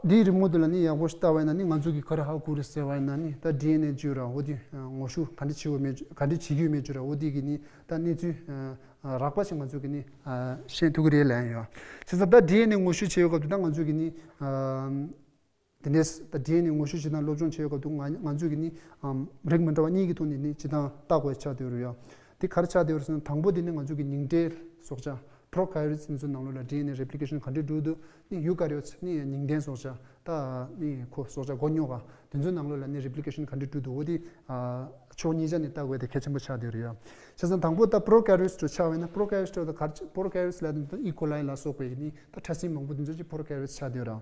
འདིའི་རི་མོ་འདི་ལ་ནི་ཡག་པོ་ཞིག་ལྟ་བ་ཡིན་ན་ནི་ང་ཚོ་གིས་ག་རེ་ཧ་གོ་རེད་ཟེར་བ་ཡིན་ན་ནི་ད་ཌི་ཨེན་ཨེ་བརྗོད་ར། འོ་དེ་ངོ་བཤུ་ག་འདྲ་བྱེད་དགོས་མེད་ག་འདྲ་བྱེད་ཀྱི་ཡོད་མེད་བརྗོད་ར། འོ་དེ་གི་ནི་ད་གནས་ཚུལ་རགས་པ་ཞིག་ང་ཚོ་གིས་ནི་ཤེས་ཐུབ་ཀྱི་རེད་ལབ་ཡ་ཡོད། བྱས་ཙང་ད་ཌི་ཨེན་ཨེ་ངོ་བཤུ་བྱེད་ཡོད་སྐབས་དུ་ད་ང་ཚོ་གིས་ནི་དེ་འདྲས་ད་ཌི་ཨེན་ཨེ་ངོ་བཤུ་བྱེད་སྟངས་སློབ་སྦྱོང་བྱེད་ཡོད་སྐབས་དུ་ང་ང་ཚོ་གིས་ནི་རིགས་མི་འདྲ་བ་གཉིས་ཀྱི་ཐོག་ནས་ནི་སྤྱིར་བཏང་བལྟ་དགོས་ཆགས་བསྡད་ཡོད་རེད་ཡ། དེ་ག་རེ་ཆགས་བསྡད་ཡོད་རེད་ཟེར་ན་དང་པོ་དེ་ནི་ང་ཚོ་གི་ཉིང་ཁྲིའི་སྲོག་ཆགས་prokaryotes འདི་ཚོ་ནང་ལོགས་ལ་ཌི་ཨེན་ཨེ་replication ག་འདྲས་འགྲོ་འདུག་ནི་eukaryotes ནི་ཉིང་ལྡན་སྲོག་ཆགས་ད་ནི་ཁོ་སྲོག་ཆགས་མགོ་རྙོག་ག་དེ་ཚོའི་ནང་ལོགས་ལ་ནི་replication ག་འདྲས་འགྲོ་འདུག་འོ་དེ་ཕྱོགས་གཉིས་ཆ་ནས་བལྟ་དགོས་དེ་གལ་ཆེན་པོ་ཆགས་བསྡད་ཡོད་རེད་ཡ། བྱས་ཙང་དང་པོ་ད་prokaryotes འདྲ་ཆགས་པ་ཡིན་ན་prokaryotes འདྲ་ད་ག་རེ་prokaryotes ལབ་དུས་ད་E. coli ལ་སོགས་པའི་ནི་ད་ཕྲ་སྲིན་མང་པོ་དེ་ཚོ་ཅིག་prokaryotes ཆགས་བསྡད་ཡོད་རེད།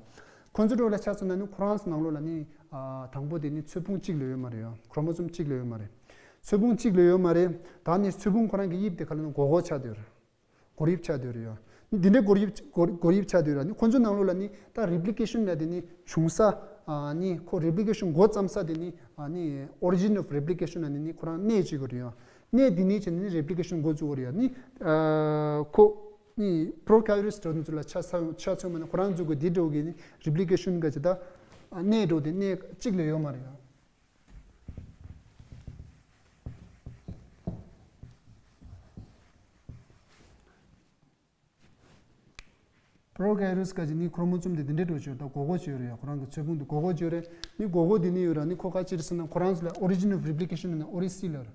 ཁོ་ཚོ་འདྲ་ལ་ཆ་མཚོན་ན་ནི་ཁོ་རང་ཚོ་ནང་ལོགས་ལ་ནི་དང་པོ་དེ་ནི་ཚོས་ཕུང་གཅིག་ལས་ཡོད་མ་རེད་ཡ། chromosome གཅིག་ལས་ཡོད་མ་རེད། ཚོས་ཕུང་གཅིག་ལས་ཡོད་མ་རེད། ད་ནི་ཚོས་ཕུང་ཁོ་རང་གི་དབྱིབས་དེ་ག་ལ་ནི་སྒོར་སྒོར་ཆགས་བསྡད་ཡོད་རེད། སྒོར་དབྱིབས་ཆགས་བསྡད་ཡོད་རེད་ཡ། འདི་འདྲའི་སྒོར་དབྱིབས་སྒོར་སྒོར་དབྱིབས་ཆགས་བསྡད་ཡོད་རེད། ནི་ཁོ་ཚོའི་ནང་ལོགས་ལ་ནི་ད་replication ལབ་དེ་ནི་བྱུང་ས་ནི་ཁོ་replication འགོ་བརྩམས་ས་དེ་ནི་ནི་origin of replication ལབ་ནི་ནི་ཁོ་རང་གནས་གཅིག་གི་རེད་ཡ། གནས་འདི་ནས་བྱས་ནས་ནི་replication འགོ་བཙུགས་པ་རེད་ཡ། ནི་ཁོ་ནི་prokaryotes འདྲ་ཚོ་ལ་ཆ་ཚང་ཆ་མཚོན་པ་ན་ཁོ་རང་ཚོ་གི་འདི་འདྲ་གི་ནི་replication ག་ཅིག་ད་གནས་འདྲ་དེ་གནས་གཅིག་ལས་ཡོད་མ་རེད་ཡ། Prokaryotes ག་ཅིག་ནི་ཁོ་རོ་མོ་སོམ་དེ་དེ་འདྲའི་འགྲོ་ཆོད་ད་གོ་གོ་ཆོད་རེད་ཡ། ཁོ་རང་གི་ཚོས་ཕུང་དེ་གོ་གོ་ཆོད་རེད། ནི་གོ་གོ་དེ་ནི་ཡོད་ར་ནི་ཁོ་ག་ཅིག་རེད་ཟེར་ན་ཁོ་རང་ཚོ་ལ་origin of replication ནི་ཨོ་རི་སི་ལ་ར།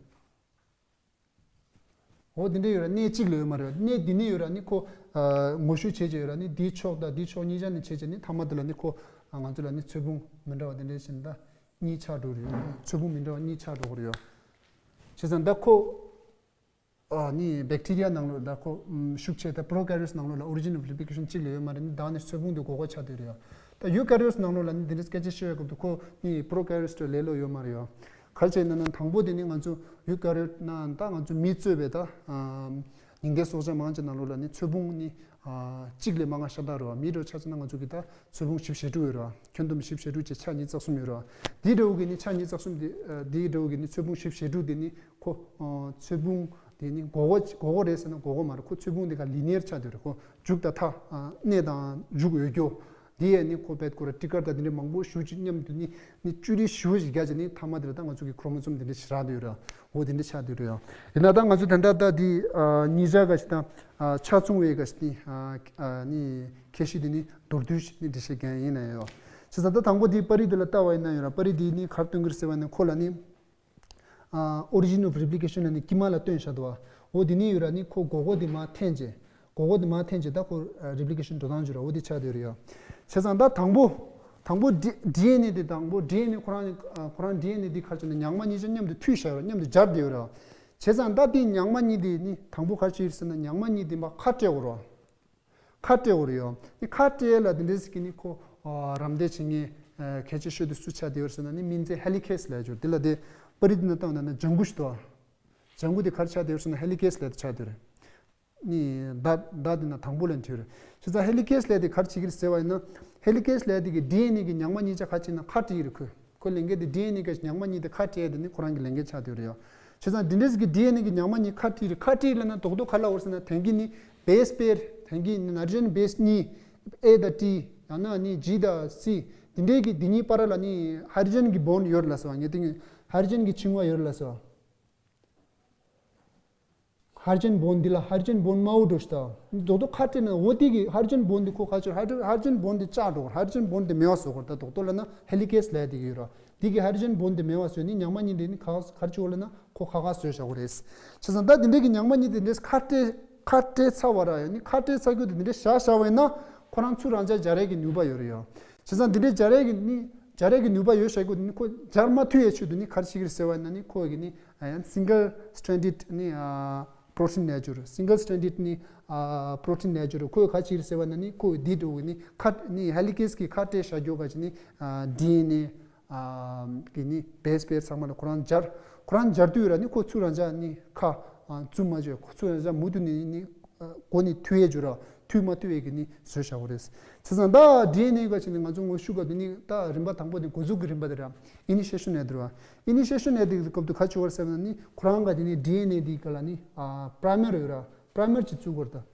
འོ་དེ་འདྲ་ཡོད་ར་གནས་གཅིག་ལ་ཡོད་མ་རེད། གནས་འདི་ནས་ཡོད་ར་ནི་ཁོ་ཨ་ངོ་བཤུས་བྱས་བྱས་ཡོད་ར་ནི་འདིའི་ཕྱོགས་དང་འདིའི་ཕྱོགས་གཉིས་ཆ་ནས་བྱས་བྱས་ནི་མཐའ་མ་དེ་ལ་ནི་ཁོ་ཨ་ང་ཚོ་ལ་ནི་ཚོས་ཕུང་མི་འདྲ་བ་དེ་འདྲ་བྱས་ནི་ད་གཉིས་ཆགས་འགྲོ་གི་རེད། ཚོས་ཕུང་མི་འདྲ་བ་གཉིས་ཆགས་འགྲོ་གི་རེད་ཡོད། བྱས་ཙང་ད་ཁོ་ཨ་ནི་བེག་ཊི་རི་ཡ་ནང་ལོགས་ད་ཁོ་ཨམ་ཤུགས་ཆེ་ད་པྲོ་ཀེ་རི་ཡོ་ཊི་ནང་ལོགས་ལ་ཨོ་རི་ཇིན་ཨོཕ་རི་པི་ལི་ཀེ་ཤན་གཅིག་ལ་ཡོད་མ་རེད། ནི་ད་ནི་ཚོས་ཕུང་དེ་གོ་གོ་ཆགས་བསྡད་རེད་ཡོད། ད་ཡུ་ཀེ་རི་ཡོ་ཊི་ནང་ལོགས་ལ་ནི་དེ་འདྲ་སྐད་ཆ་བཤད་ཡོད་སྐབས་དུ་ཁོ་ནི་པྲོ་ཀེ་རི་ཡོ་ཊི་ལས་ལོ་ཡོད་མ་རེད་ཡོད། ག་རེ་བྱས་ན་ན་དང་པོ་དེ་ནི་ང་ཚོ་ཡུ་ཀེ་རི་ཡོ་ཊི་ན་ད་ང་ཚོ་མི་གཙོས་པའི་ད་ཨམ་ཉིན་རྒྱལ་སྲོག་ཆགས་མང་ཆེ་ནང་ལོགས་ལ་ནི་ཚོས་ཕུང་ནི་ཨ་གཅིག་ལས་མང་བ་ཤ་སྟག་རེད་བ། མི་རོ་ཆ་ཚང་ན་ང་ཚོ་གི་ད་ཚོས་ཕུང་བཞི་བཅུ་ཞེ་དྲུག་ཡོད་རེད་བ། ཁྱོན་བསྡོམས་བཞི་བཅུ་ཞེ་དྲུག་བཅས་ཆ་གཉིས་བརྩེགས་གསུམ་ཡོད་རེད་བ། དེའི་འདྲ་བོ་གི་ནི་ཆ་གཉིས་བརྩེགས་གསུམ་དེ་ཨ་དེའི་འདྲ་བོ་གི་ནི་ཚོས་ཕུང་བཞི་བཅུ་ཞེ་དྲུག་དེ་ནི་ཁོ་ཨ་ཚོས་ཕུང་དེ་ནི་གོ་གོ་གོ་གོ་རེད་ཟེར་ན་གོ་གོ་མ་རེད། ཁོ་ཚོས་ཕུང་དེ་ག་ལི་ནི་ཡར་ཆགས་བསྡད་རེད། ཁོ་མཇུག་དང་མཐའ་ཨ་གནས་དང་མཇུག་ཡོད་རྒྱུ། དེ་ཡས་ནི་ཁོ་བེད་ཁོ་ར་ཊི་ཀར་དང་དེ་འདྲ་མང་པོ་ཞུ་ཅིག་མཉམ་དུ་ནི་ནི་བཅུ་རེ་ཞུ་ཞིག་རྒྱ་ཅིག་ནི་མཐའ་མ་དེ་ལ་ད་ང་ཚོ་གི་ཁོ་རོ་མོ་སོམ་དེ་འདྲ་ཞིག་རག་བསྡད་ཡོད་རེད། འོ་དེ་འདྲ་ཆགས་བསྡད་ཡོད་རེད། ཡིན་ན་ད་ང་ཚོ་ད་ལྟ་ད་དེ་ཨ་ཉིས་ཆ་ག་ཞིག་དང་ཨ་ཆ་མཚུངས་པའི་ག་ཞིག་ནི་ཨ་ཨ་ནི་ཁྱད་གཞི་དེ་ནི་མདོར་བསྡུས་ཤིག་ནི་འགྲེལ་བཤད་རྒྱག་ཡིན་ན་ཡོད། བྱས་ཙང་ད་དང་པོ་དེ་པར་རིས་དེ་ལ་ལྟ་བ་ཡིན་ན་ཡོད་ར། པར་རིས་དེ་ནི་ག་རེ་སྟོན་གྱི་རེད་ཟེར་བ་ནི་ཁོ་ལ་ནི་ཨ་origin of replication ལ་ནི་དཀྱིལ་མ་ལ་སྟོན་བཞག་འདུག་བ། འོ་དེ་ནི་ཡོད་ར་ནི་ཁོ་གོ་གོ་དེ་མར་འཐེན་བྱས། གོ་གོ་དེ་མར་འཐེན་བྱས་ད་ཁོ་ཨ་རི་པི་ལི་ཀེ་ཤན་འགྲོ་སྟངས་བྱོས་ར། འོ་དེ་ཆགས་བསྡད་ཡོད་རེད་ཡ། བྱས་ཙང་ད་དང་པོ་དང་པོ་ཌི་ཌི་ཨེན་ཨེ་དེ་དང་པོ་ཌི་ཨེན་ཨེ་ཁོ་རང་ཨ་ཁོ་རང་ཌི་ཨེན་ཨེ་དེ་ག་རེ་བྱས་ན་ཉག་མ་གཉིས་ཆ་མཉམ་དུ་མཐུད་བཞག་ཡོད་ར། མཉམ་དུ་སྦྱར་བསྡད་ཡོད་ར། བྱས་ཙང་ད་དེ་ཉག་མ་གཉིས་དེ་ནི་དང་པོ་ག་རེ་བྱས་ཡོད་ཟེར་ན་ཉག་མ་གཉིས་དེ་མར་ཁ་སྤྲད་དགོས་ར། ཁ་སྤྲད་དགོས་རེད་ཡོ། ནི་ཁ་སྤྲད་ལ་དེ་འདྲ་ཟིག་གི་ནི་ཁོ་ཨ་རམ་འདེགས་བྱེད་མཁན་ཨ་གལ་ཆེ་ཤོས་དེ་སུ་ཆགས་བསྡད་ཡོད་ཟེར་ན་ནི་མིང་ཚིག་ཧེ་ལི་ཀེ་སི་ལབ་ཡོད་དེ་ལ་དེ་པར་རིས་དེ་ནང་བཏང་ན་ནི་ལྗང་གུ་ཞིག་འདུག་ཨ། ལྗང་གུ་དེ་ག་རེ་ཆགས་བསྡད་ཡོད་ཟེར་ན་ཧེ་ལི་ཀེ་སི་ལབ་དེ་ཆགས་བསྡད་ཡོད་རེད། ནི་མདའ་མདའ་དེ་ནང་དང་པོ་ལ་འཐེན་ཡོད་རེད། བྱས་ཙང་ཧེ་ལི་ཀེ་སི་ལབ་དེ་ག་རེ་བྱེད་ཀྱི་རེད་ཟེར་བ་ཡིན་ན་ཧེ་ལི་ཀེ་སི་ལབ་དེ་གི་ཌི་ཨེན་ཨེ་གི་ཉག་མ་གཉིས་ཆ་ག་རེ་བྱེད་ན་ཁ་སྤྲད་ཀྱི་རེད་ཁོས། ཁོ་ལས་འགན་དེ་ཌི་ཨེན་ཨེ་གི་ཉག་མ་གཉིས་དེ་ཁ་སྤྲད་དེ་ནི་ཁོ་རང་གི་ལས་འགན་ཆགས་བསྡད་ཡོད་རེད་ཡ། བྱས་ཙང་འདི་འདྲ་ཟིག་གི་ཌི་ཨེན་ཨེ་གི་ཉག་མ་གཉིས་ཁ་སྤྲད་རེད། ཁ་སྤྲད་ལབ་ན་རྡོག་རྡོག་ག་ལ་འོར་ཟེར་ན་དེང་གི་ནི་བེ་སི་པེར་དེང་གི་ནི་ནའི་ཊྲོ་ཇན་བེ་སི་གཉིས་ཨེ་དང་ཊི་ཡང་ན་ནི་ཇི་དང་སི་འདི་འདྲའི་གི་འདི་གཉིས་བར་ལ་ནི་ཧའི་ཌྲོ་ཇན་གི་བོན་ཡོད་རེད་ལབ་སོང་བ། ངས་དེ་ངས་ཧའི་ཌྲོ་ཇན་གི་འཆིང་བ་ཡོད་རེད་ལབ་སོང་བ། ཧའི་ཌྲོ་ཇན་བོན་འདི་ལ་ཧའི་ཌྲོ་ཇན་བོན་དམར་པོ་འགྲོ་ཤི་ད། རྡོག་རྡོག་ཁ་སྤྲད་ན་འོ་དེ་གི་ཧའི་ཌྲོ་ཇན་བོན་འདི་ཁོ་ཁ་ཆུ་ཧའི་ཌྲོ་ཧའི་ཌྲོ་ཇན་བོན་འདི་བཅག་འགྲོ་གི་རེད། ཧའི་ཌྲོ་ཇན་བོན་འདི་མེད་པ་བཟོ་གི་རེད། ད་རྡོག་རྡོག་ལབ་ན་ཧེ་ལི་ཀེ་སི་ལབ་དེ་གི་ཡོད་ར། དེ་གི་ཧའི་ཌྲོ་ཇན་བོན་འདི་མེད་པ་བཟོས་ནི་ཉག་མ་གཉིས་འདི་ནི་ཁ་ཁ་ཆུ་ལབ་ན་ཁོ་ཁ་ཁ་བཟོས་བཞག་གི་རེད། བྱས་ཙང་ད་འདི་འདྲའི་གི་ཉག་མ་གཉིས་འདི་འདྲའི་ཁ་སྤྲད་ཁ་སྤྲད་ཚར་བ་ར་ཡ་ནི་ཁ་སྤྲད་ཚར་རྒྱུ་འདི་འདི་འདྲའི་བཞག་བཞག་པ་ཡིན་ན་ཁོ་རང་ཚུར་རང་འཇགས་སྦྱར་ཡས་ཀྱི་ནུས་པ་ཡོད་རེད་ཡ། བྱས་ཙང་འདི་འདྲའི་སྦྱར་ཡས་ཀྱི་ནི་སྦྱར་ཡས་ཀྱི་ནུས་པ་ཡོད་བཞག་རྒྱུ་འདི་ནི་ཁོ་སྦྱར་མ་ཐུབ་ཡས་ཆེད་དུ་ནི་ག་རེ་བྱེད་ཀྱི་རེད་ཟེར་བ་ཡིན་ན་ནི་ཁོ་གི་ནི་ཡང་སིང་གལ་སི་ཊེན་ཌེཌ་ནི་ཨ་པྲོ་ཊིན་ལབ་ཡས་ཅིག་ཡོད་རེད། སིང་གལ་སི་ཊེན་ཌེཌ་ནི་ཨ་པྲོ་ཊིན་ལབ་ཡས་ཅིག་ཡོད་རེད། ཁོས་ག་རེ་བྱེད་ཀྱི་རེད་ཟེར་བ་ཡིན་ན་ནི་ཁོས་འདི་འདྲ་བོ་གི་ནི་ཁ་ནི་ཧེ་ལི་ཀེ་སི་གི་ཁ་སྤྲད་བཞག་རྒྱུ་ག་ཅིག་ནི་ཨ་ཌི་ཨེན་ཨེ་ཨ་གི་ནི་བེ་སི་པེར་ཚང་མ་ལ་ཁོ་རང་སྦྱར། ཁོ་རང་སྦྱར་དུས་ར་ནི་ཁོ་ཚུར་རང་འཇགས་ནི་ཁ་ཨ་བཙུམ་མ་བྱས་ཁོ་ཚུར་རང་འཇགས་མུ་མཐུད་ནི་ནི་ཨ་མགོ་ནི་མཐུད་ཡས་ཅིག་ཡོད་ར། མཐུད་མ་མཐུད་ཡས་ཀྱི་ནི་བཟོས་བཞག་པ་རེད། བྱས་ཙང་ད་ཌི་ཨེན་ཨེ་ག་ཅིག་ནི་ང་ཚོ་ངོ་ཤུགས་ག་དེ་ནི་ད་རིམ་པ་དང་པོ་དེ་འགོ་འཛུགས་ཀྱི་རིམ་པ་དེ་ར། ཨི་ནི་ཤི་ཨེ་ཤན་ལབ་དེ་ར། ཨི་ནི་ཤི་ཨེ་ཤན་ལབ་དེ་གི་སྐབས་དུ་ག་ཅིག་ཡོད་རེད་ཟེར་ན་ནི་ཁོ་རང་ག་དེ་ནི་ཌི་ཨེན་ཨེ་དེ་ག་ལ་ནི་ཨ་པྲའི་མར་ཡོད་ར། པྲའི་མར་ཅིག་བཙུགས་དགོས་རེད་ད།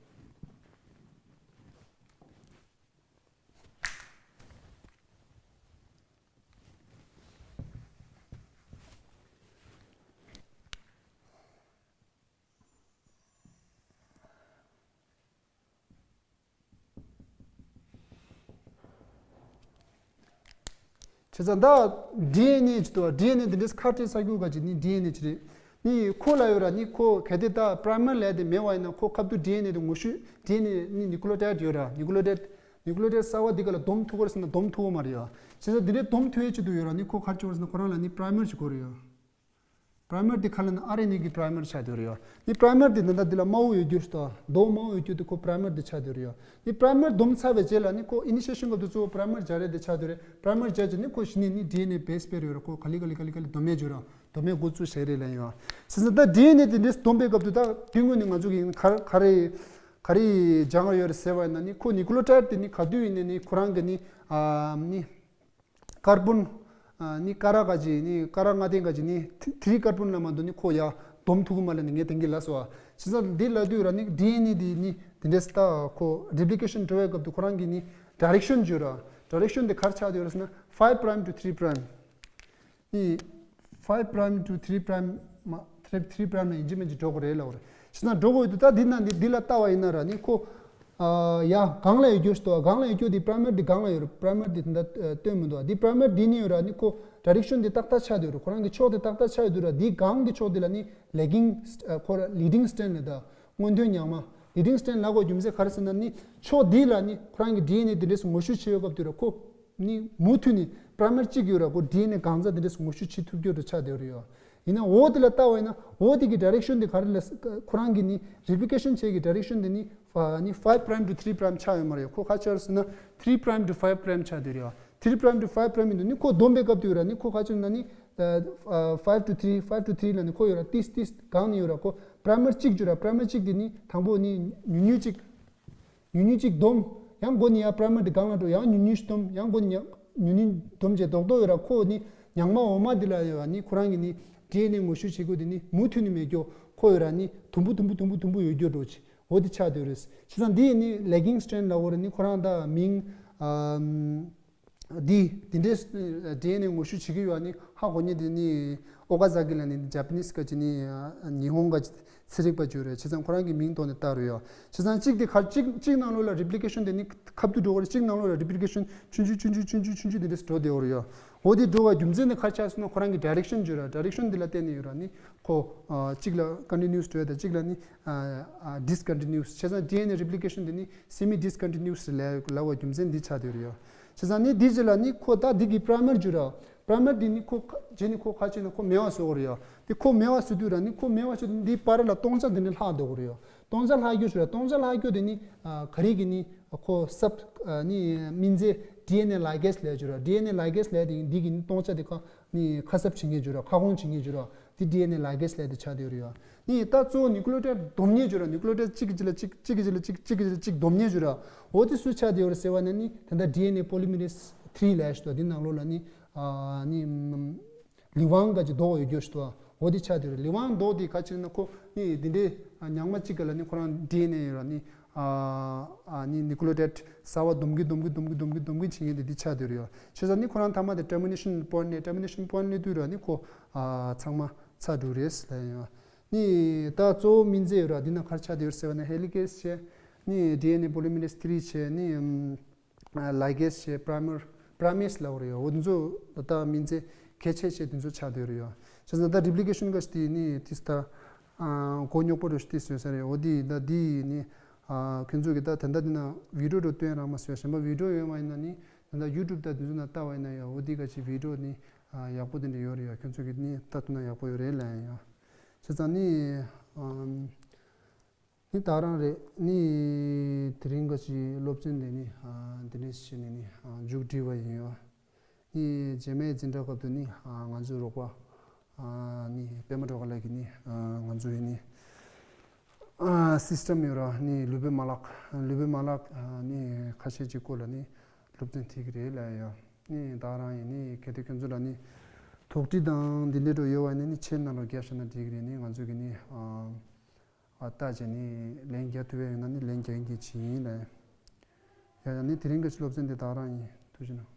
བྱས་ཙང་ད་ཌི་ཨེན་ཨེ་ཅིག་འདུག་བ། ཌི་ཨེན་ཨེ་འདི་འདྲས་ཁ་སྤྲད་ཚར་རྒྱུ་ག་ཅིག་ནི་ཌི་ཨེན་ཨེ་ཅིག་རེད། ནི་ཁོ་ལ་ཡོད་ར་ནི་ཁོ་གལ་ཏེ་ད་པྲའི་མར་ལབ་དེ་མེད་པ་ཡིན་ན་ཁོ་ཁ་ཐུག་ཌི་ཨེན་ཨེ་དེ་ངོ་ཤུས་ཌི་ཨེན་ཨེ་ནི་ནིའུ་ཀི་ལི་ཡོ་ཊའིཌ་ཡོད་ར། ནིའུ་ཀི་ལི་ཡོ་ཊའིཌ་ནིའུ་ཀི་ལི་ཡོ་ཊའིཌ་གསར་པ་འདི་ག་ལ་སྡོམ་ཐུབ་ཀྱི་རེད་ཟེར་ན་སྡོམ་ཐུབ་ཀྱི་མ་རེད་ཡ། བྱས་ཙང་འདི་འདྲས་སྡོམ་ཐུབ་ཡས་ཅིག་འདུག་ཡོད་ར་ནི་ཁོ་ག་རེ་བྱེད་དགོས་རེད་ཟེར་ན་ཁོ་རང་ལ་ནི་པྲའི་མར་ཅིག་དགོས་རེད་ཡ། པྲའི་མར་དེ་ག་ལ་ན་ཨར་ཨེན་ཨེ་གི་པྲའི་མར་ཆགས་བསྡད་ཡོད་རེད་ཡ། ནི་པྲའི་མར་དེ་ད་ལྟ་འདི་ལ་དམར་པོ་ཡོད་རྒྱུ་ཞིག་དང་མདོག་དམར་པོ་ཡོད་རྒྱུ་དེ་ཁོ་པྲའི་མར་དེ་ཆགས་བསྡད་ཡོད་རེད་ཡ། ནི་པྲའི་མར་སྡོམ་ཚར་བའི་རྗེས་ལ་ནི་ཁོ་ཨི་ནི་ཤི་ཨེ་ཤན་སྐབས་དུ་གཙོ་བོ་པྲའི་མར་སྦྱར་ཡས་དེ་ཆགས་བསྡད་ཡོད་རེད། པྲའི་མར་སྦྱར་རྗེས་ནི་ཁོ་གཞི་ནས་ནི་ཌི་ཨེན་ཨེ་བེ་སི་པེར་ཡོད་རེད། ཁོ་ག་ལེ་ག་ལེ་ག་ལེ་ག་ལེ་སྡོམ་ཡས་བྱེད་ར་སྡོམ་ཡས་འགོ་བཙུགས་བྱས་རེད་ལབ་ཡོད་ཡ། བྱས་ཙང་ད་ཌི་ཨེན་ཨེ་དེ་འདྲས་སྡོམ་པའི་སྐབས་དུ་ད་དེ་སྔོན་ནས་ང་ཚོ་གི་ག་རེ་ག་རེ་ག་རེ་སྦྱང་ཡོད་རེད་ཟེར་བ་ཡིན་ན་ནི་ཁོ་ནིའུ་ཀི་ལི་ཡོ་ཊའིཌ་དེ་ནི་ག་དུས་ཡིན་ནའི་ནི་ཁོ་རང་གི་ནི་ཨ་ནི། ཀར་བོན། ཨ་ནི་ཀ་ར་ག་ཅིག་ནི་ཀ་ར་ལྔ་ལྡན་ག་ཅིག་ནི་ཐི་ཐི་རི་ཀར་བོན་ལ་མ་གཏོགས་ནི་ཁོ་ཡ་སྡོམ་ཐུབ་ཀྱི་མ་རེད་ནི་ངས་དེང་གི་ལབ་སོང་བ། བྱས་ཙང་འདི་ལབ་དུས་ར་ནི་ཌི་ཨེན་ཨེ་འདི་ནི་དེ་འདྲས་ད་ཁོ་རེ་པི་ལི་ཀེ་ཤན་འགྲོ་བའི་སྐབས་དུ་ཁོ་རང་གི་ནི་ཌའི་རེག་ཤན་བརྗོད་ར། ཌའི་རེག་ཤན་དེ་ག་རེ་ཆགས་བསྡད་ཡོད་རེད་ཟེར་ན་ཕའིབ་པྲའིམ་ཊུ་ཐི་རི་པྲའིམ། ནི་ཕའིབ་པྲའིམ་ཊུ་ཐི་རི་པྲའིམ་མ་ཐི་རི་པྲའིམ་ལ་ཡིན་གཅིག་མིན་གཅིག་འགྲོ་དགོས་རེད་ལབ་རེད། བྱས་ཙང་འགྲོ་དགོས་ཡོད་དུས་ད་འདི་ན་འདི་འདི་ལ་ལྟ་བ་ཡིན་ན་ར་ནི་ཁོ། ཡ་གང་ལ་ཡོད་རྒྱུ་ཞིག་འདུག་གང་ལ་ཡོད་རྒྱུ་དེ་primer དེ་གང་ལ་ཡོད་རེད། primer དེ་དེ་འདྲ་སྟོན་མི་འདུག་དེ་primer དེ་ནི་ཡོད་ར་ནི་ཁོ་direction དེ་ཏག་ཏག་ཆགས་བསྡད་ཡོད་རེད། ཁོ་རང་གི་ཕྱོགས་དེ་ཏག་ཏག་ཆགས་ཡོད་འདུག་ར། དེ་གང་གི་ཕྱོགས་དེ་ལ་ནི་lagging ཁོ་ར་leading strand ལ་ད་སྔོན་ཐོན་ཉག་མ་leading strand ལབ་དགོས་རྒྱུ་མཚན་ག་རེ་ཟེར་ན་ནི་ཕྱོགས་དེ་ལ་ནི་ཁོ་རང་གི་ཌི་ཨེན་ཨེ་དེ་འདྲས་ངོ་བཤུས་བྱེད་ཡོད་སྐབས་དེ་ར་ཁོ་ནི་མུ་མཐུད་ནས་primer གཅིག་ཡོད་ར་ཁོ་ཌི་ཨེན་ཨེ་གང་ཙམ་དེ་འདྲས་ངོ་བཤུས་བྱེད་ཐུབ་རྒྱུ་རུ་ཆགས་བསྡད་ཡོད་རེད་ཡ། ཡིན་ན་འོ་དེ་ལ་ལྟ་བ་ཡིན་ན་འོ་དེ་གི་direction དེ་ག་རེ་ལ་ཁོ་རང་གི་ནི་replication བྱེད་ཀྱི་direction དེ་ནི་ནི་five prime to three prime ཆགས་ཡོད་མ་རེད། ཁོ་ག་ཆགས་ཟེར་ན་three prime to five prime ཆགས་བསྡད་རེད་ཡ། three prime to five prime ཡིན་དུས་ནི་ཁོ་བསྡོམས་པའི་སྐབས་དེ་ཡོད་ར་ནི་ཁོ་ག་ཆགས་ན་ནི་five to three, five to three ལ་ནི་ཁོ་ཡོད་ར་ཏིས་ཏིས་གང་ནི་ཡོད་ར་ཁོ་primer གཅིག་ཡོད་ར། primer གཅིག་དེ་ནི་དང་པོ་ནི་ཉུང་ཉུང་གཅིག་ཉུང་ཉུང་གཅིག་བསྡོམས། ཡང་མགོ་ནས་ཡར་primer དེ་སྒང་ལ་འགྲོ། ཡང་ཉུང་ཉུང་ཞིག་བསྡོམས། ཡང་མགོ་ནས་ཉུང་ཉུང་བསྡོམས་བྱས་རྡོག་རྡོག་ཡོད་ར་ཁོ་ནི་ཉག་མ་འོ་མ་འདི་ལ་ཡོད་ར་ནི་ཁོ་རང་གི་ནི་ཌི་ཨེན་ཨེ་ངོ་བཤུས་བྱེད་དགོས་དེ་ནི་མུ་མཐུད་ནས་མེད་རྒྱུ་ཁོ་ཡོད་ར་ནི་དུམ་བུ་དུམ་བུ་དུམ་བུ་དུམ་བུ་ཡོད་རྒྱུ་འགྲོ་ཆེ་འོ་དེ་ཆགས་བསྡད་ཡོད་རེད། བྱས་ཙང་འདི་ནི་lagging strand ལབ་དགོས་རེད། ནི་ཁོ་རང་ད་མིང་ཨམ། འདི་འདི་འདྲའི་ཌི་ཨེན་ཨེ་ངོ་བཤུས་བྱེད་ཀྱི་ཡོད་ནི་ཧ་གོ་ཉེ་དེ་ནི་ཨོ་ཀ་ཟ་ཀི་ལ་ནི་Japanese ག་ཅི་ནི་ཉི་ཧོང་ག་ཅི་ཚན་རིག་པ་ཅིག་རེད། བྱས་ཙང་ཁོ་རང་གི་མིང་ཐོག་ནས་བཏགས་རེད་ཡོད། བྱས་ཙང་གཅིག་དེ་ཁ་གཅིག་གཅིག་ནང་ལོགས་ལ་replication དེ་ནི་ཁ་བསྡུ་འགྲོ་གི་རེད། གཅིག་ནང་ལོགས་ལ་replication ཆུང་ཆུང་ཆུང་ཆུང་ཆུང་ཆུང་དེ་འདྲས་འགྲོ་བསྡད་ཡོད་རེད་ཡོད། འོ་དེ་འགྲོ་བ་རྒྱུ་མཚན་ནི་ཁ་ཆགས་སོང་ན་ཁོ་རང་གི་direction ཅིག་རེད། direction དེ་ལ་བརྟེན་ནས་ཡོད་ར་ནི་ཁོ་གཅིག་ལ་continuous འགྲོ་ཡ་དང་གཅིག་ལ་ནི་discontinuous བྱས་ཙང་ཌི་ཨེན་ཨེ་replication དེ་ནི་semi discontinuous ལབ་ལབ་པ་རྒྱུ་མཚན་འདི་ཆགས་བསྡད་ཡོད་རེད་ཡ། བྱས་ཙང་ནི་འདི་རྗེས་ལ་ནི་ཁོ་ད་འདི་གི་primer ཅིག་ར། primer དེ་ནི་ཁོ་ཁ་རྗེས་ནི་ཁོ་ཁ་ཕྱེ་ན་ཁོ་མེད་པ་བཟོ་གི་རེད་ཡ། དེ་ཁོ་མེད་པ་བཟོ་དུས་ར་ནི་ཁོ་མེད་པ་བཟོ་དུས་འདི་བར་ལ་སྟོང་ཆ་འདི་ནི་ལྷག་འགྲོ་གི་རེད་ཡ། སྟོང་ཆ་ལྷག་རྒྱུ་ཅིག་ར། སྟོང་ཆ་ལྷག་རྒྱུ་དེ་ནི་ག་རེ་གི་ནི་ཁོ་sub ནི་སྨིན་རྫས་ཌི་ཨེན་ཨེ་ligase ལབ་ཅིག་ར། ཌི་ཨེན་ཨེ་ligase ལབ་དེ་འདི་གི་ནི་སྟོང་ཆ་དེ་ཁ་ནི་ཁ་གསབ་བྱེད་མཁན་ཅིག་ར། ཁ་སྐོང་བྱེད་མཁན་ཅིག་ར། དེ་ཌི་ཨེན་ཨེ་ligase ལབ་དེ་ཆགས་བསྡད་ཡོད་རེད་ཡ། ནི་ད་གཙོ་བོ་nucleotide སྡོམ་མཁན་ཅིག་ར། nucleotide གཅིག་གི་རྗེས་ལ་གཅིག་གཅིག་གི་རྗེས་ལ་གཅིག་གཅིག་གི་རྗེས་ལ་གཅིག་སྡོམ་མཁན་ཅིག་ར། འོ་དེ་སུ་ཆགས་བསྡད་ཡོད་རེད་ཟེར་བ་ན་ནི་ད་ལྟ་ཌི་ཨེན་ཨེ་polymerase three ལབ་ཞིག་འདུག་དེ་ནང་ལོགས་ལ་ནི་ནི་ལི་ཝང་ག་ཅིག་རྡོག་ཡོད་རྒྱུ་ཞིག་འདུག་འོ་དེ་ཆགས་བསྡད་ཡོད་རེད། ལི་ཝང་རྡོག་དེ་ག་ཅིག་ན་ཁོ་ནི་དེ་འདྲའི་ཉག་མ་གཅིག་ག་ལ་ནི་ཁོ་རང་ཌི་ཨེན་ཨེ་ཡོད་ར་ནི་ནི་nucleotide གསར་བ་སྡོམ་གི་སྡོམ་གི་སྡོམ་གི་སྡོམ་གི་སྡོམ་གི་བྱེད་མཁན་དེ་འདི་ཆགས་བསྡད་ཡོད་རེད་ཡ། བྱས་ཙང་ནི་ཁོ་རང་མཐའ་མ་དེ་termination point ནས་termination point སླེབས་དུས་ར་ནི་ཁོ་ཚང་མ་ཚར་འགྲོ་རེད་ལབ་ཡོད། ནི་ད་གཙོ་བོ་སྨིན་རྫས་ཡོད་ར། འདི་ན་ག་རེ་ཆགས་བསྡད་ཡོད་ཟེར་བ་ན་helicase བྱས། ནི་ཌི་ཨེན་ཨེ་polymerase three བྱས། ནི་ཨམ་ligase བྱས། primer primase ལབ་རེད་ཡ། འོ་འདི་ཚོ་ད་ལྟ་སྨིན་རྫས་གལ་ཆེ་ཆེ་འདི་ཚོ་ཆགས་བསྡད་ཡོད་རེད་ཡ། བྱས་ཙང་ད་replication ག་ཞིག་དེ་ནི་ཏིས་ད་མགོ་རྙོག་པོ་རུ་ཞིག་ཏིས་ཡོད་ས་རེད། འོ་འདི་ད་འདི་ནི་ཁྱོད་ཚོ་གི་ད་ད་ལྟ་འདི་ན་video རུ་སྟོན་རག་མ་སོང་། གཞན་པ་video ཡོད་མ་ཡིན་ན་ནི་ད་ལྟ་YouTube ད་འདི་ཚོ་ན་ལྟ་བ་ཡིན་ན་ཡ། འོ་འདི་ག་ཅིག་video ནི་ཡག་པོ་དེ་འདྲ་ཡོད་རེད་ཡ། ཁྱོད་ཚོ་གི་ནི་ལྟ་ཐུབ་ན་ཡག་པོ་ཡོད་རེད་ལབ་ཡ། བྱས་ཙང་ནི་ཨམ། ནི་ད་རང་རེད། ནི་དེ་རིང་ག་ཅིག་སློབ་ཚན་དེ་ནི་འདི་ནས་བྱས་ནས་ནི་མཇུག་སྒྲིལ་བ་ཡིན་ཡོད། ནི་རྗེས་མའི་འཛིན་གྲྭ་སྐབས་དུ་ནི་ང་ཚོའི་རོགས་པ་ནི་པད་མ་སྒྲོལ་དཀར་ལགས་ཀྱིས་ནི་ང་ཚོའི་ནི་system ཡོད་ར། ནི་ལུས་པོའི་མ་ལག་ལུས་པོའི་མ་ལག་ནི་ཁ་ཤས་ཅིག་སྐོར་ལ་ནི་སློབ་ཚན་ཐེག་གི་རེད་ལབ་ཡོད། ནི་ད་རང་ཡིན་ནི་གལ་ཏེ་ཁྱོད་ཚོ་ལ་ནི་དོགས་འདྲི་དང་འདི་འདྲ་འགྲོ་ཡོད་བ་ཡིན་ན་ནི་ཆེད་ནང་ལོགས་རྒྱབ་བཞག་ན་འགྲིག་གི་རེད། ནི་ང་ཚོ་གི་ནི་ཨ་ལྟ་བྱས་ནི་ལན་རྒྱག་ཐུབ་ཡ་ཡོད་ན་ནི་ལན་རྒྱག་གི་བྱེད་ཡིན་ལ། ཡ་ཡ་ནི་དེ་རིང་གི་སློབ་ཚན་འདི་དག་རང་ཡིན། ཐུགས་རྗེ་གནང་།